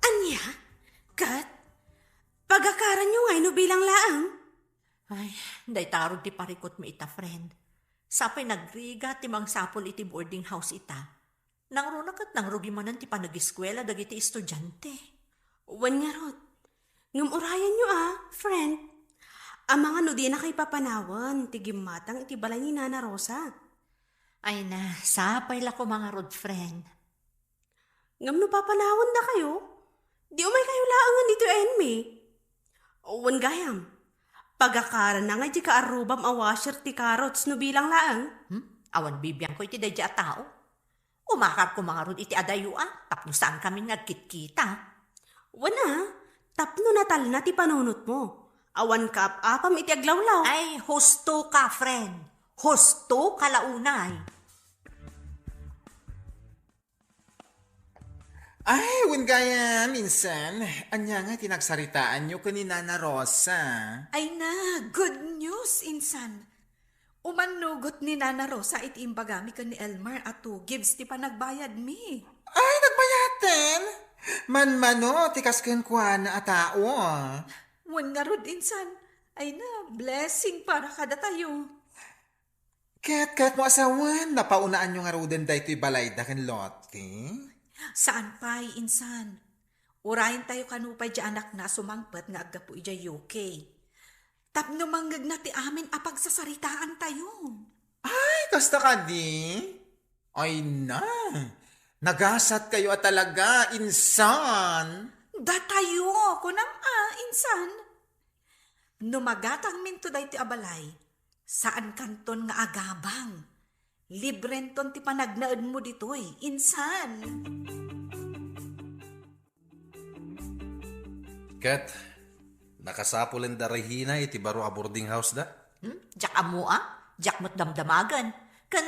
Ania? Ket? Pagakaranyo ngay no bilang laeng? Ay, dayta ngarud ti parikutmi ita, friend. Sapay nagrigat ti mangsapul iti boarding house ita. Nangruna ket nangrugi manen ti panag-eskuela dagiti estudiante. Wen ngarud. Ngem urayenyo a, friend. Amangan no dinakayo papanawen ti gimmatang iti balay ni Nana Rosa. Ay na, sapay la koma ngarud, friend. Ngem no papanawendakayo, di umaykayo laengen ditoy a inmi. Wen gayam, pagakaranna ngay ti kaarrubam a washer ti carrots no bilang laeng. Hmm? Awan bibiangko iti daydiay a tao. Umakar koma ngarud iti adayo a, tapno saankami nga agkitkita. Wen a, tapno natalna ti panunotmo. Awan kaap-apam iti aglawlaw. Ay, husto ka, friend. Husto ka la unay. Ay, wen gayam, insan. Ania nga ti nagsaritaanyo ken ni Nana Rosa? Ay na, good news, insan. Umannugot ni Nana Rosa iti imbagami ken ni Elmer a two gives ti panagbayadmi. Ay, nagbayaten? Manmano ti kas kenkuana a tao. Wen ngarud, insan. Ay na, blessing para kadatayo. Ket, ket mo a sawen, napaunanyo ngaruden daytoy balayda ken Lottie? Saan pay, insan. Urayentayo kano pay diay anakna a sumangpet nga aggapu idiay U K. Tapno mangngegna ti amin a pagsasaritaantayo. Ay, kasta kadi? Ay na, nagasatkayo a talaga, insan. Datayo, kunam a, insan. No magatangminto daytoy a balay, saankanton nga agabang. Librenton ti panagnaedmo ditoy, insan. Ket, nakasapulen da Regina iti baro a boarding house da? Hmm? Diak ammo a, diak met damdamagen. Ken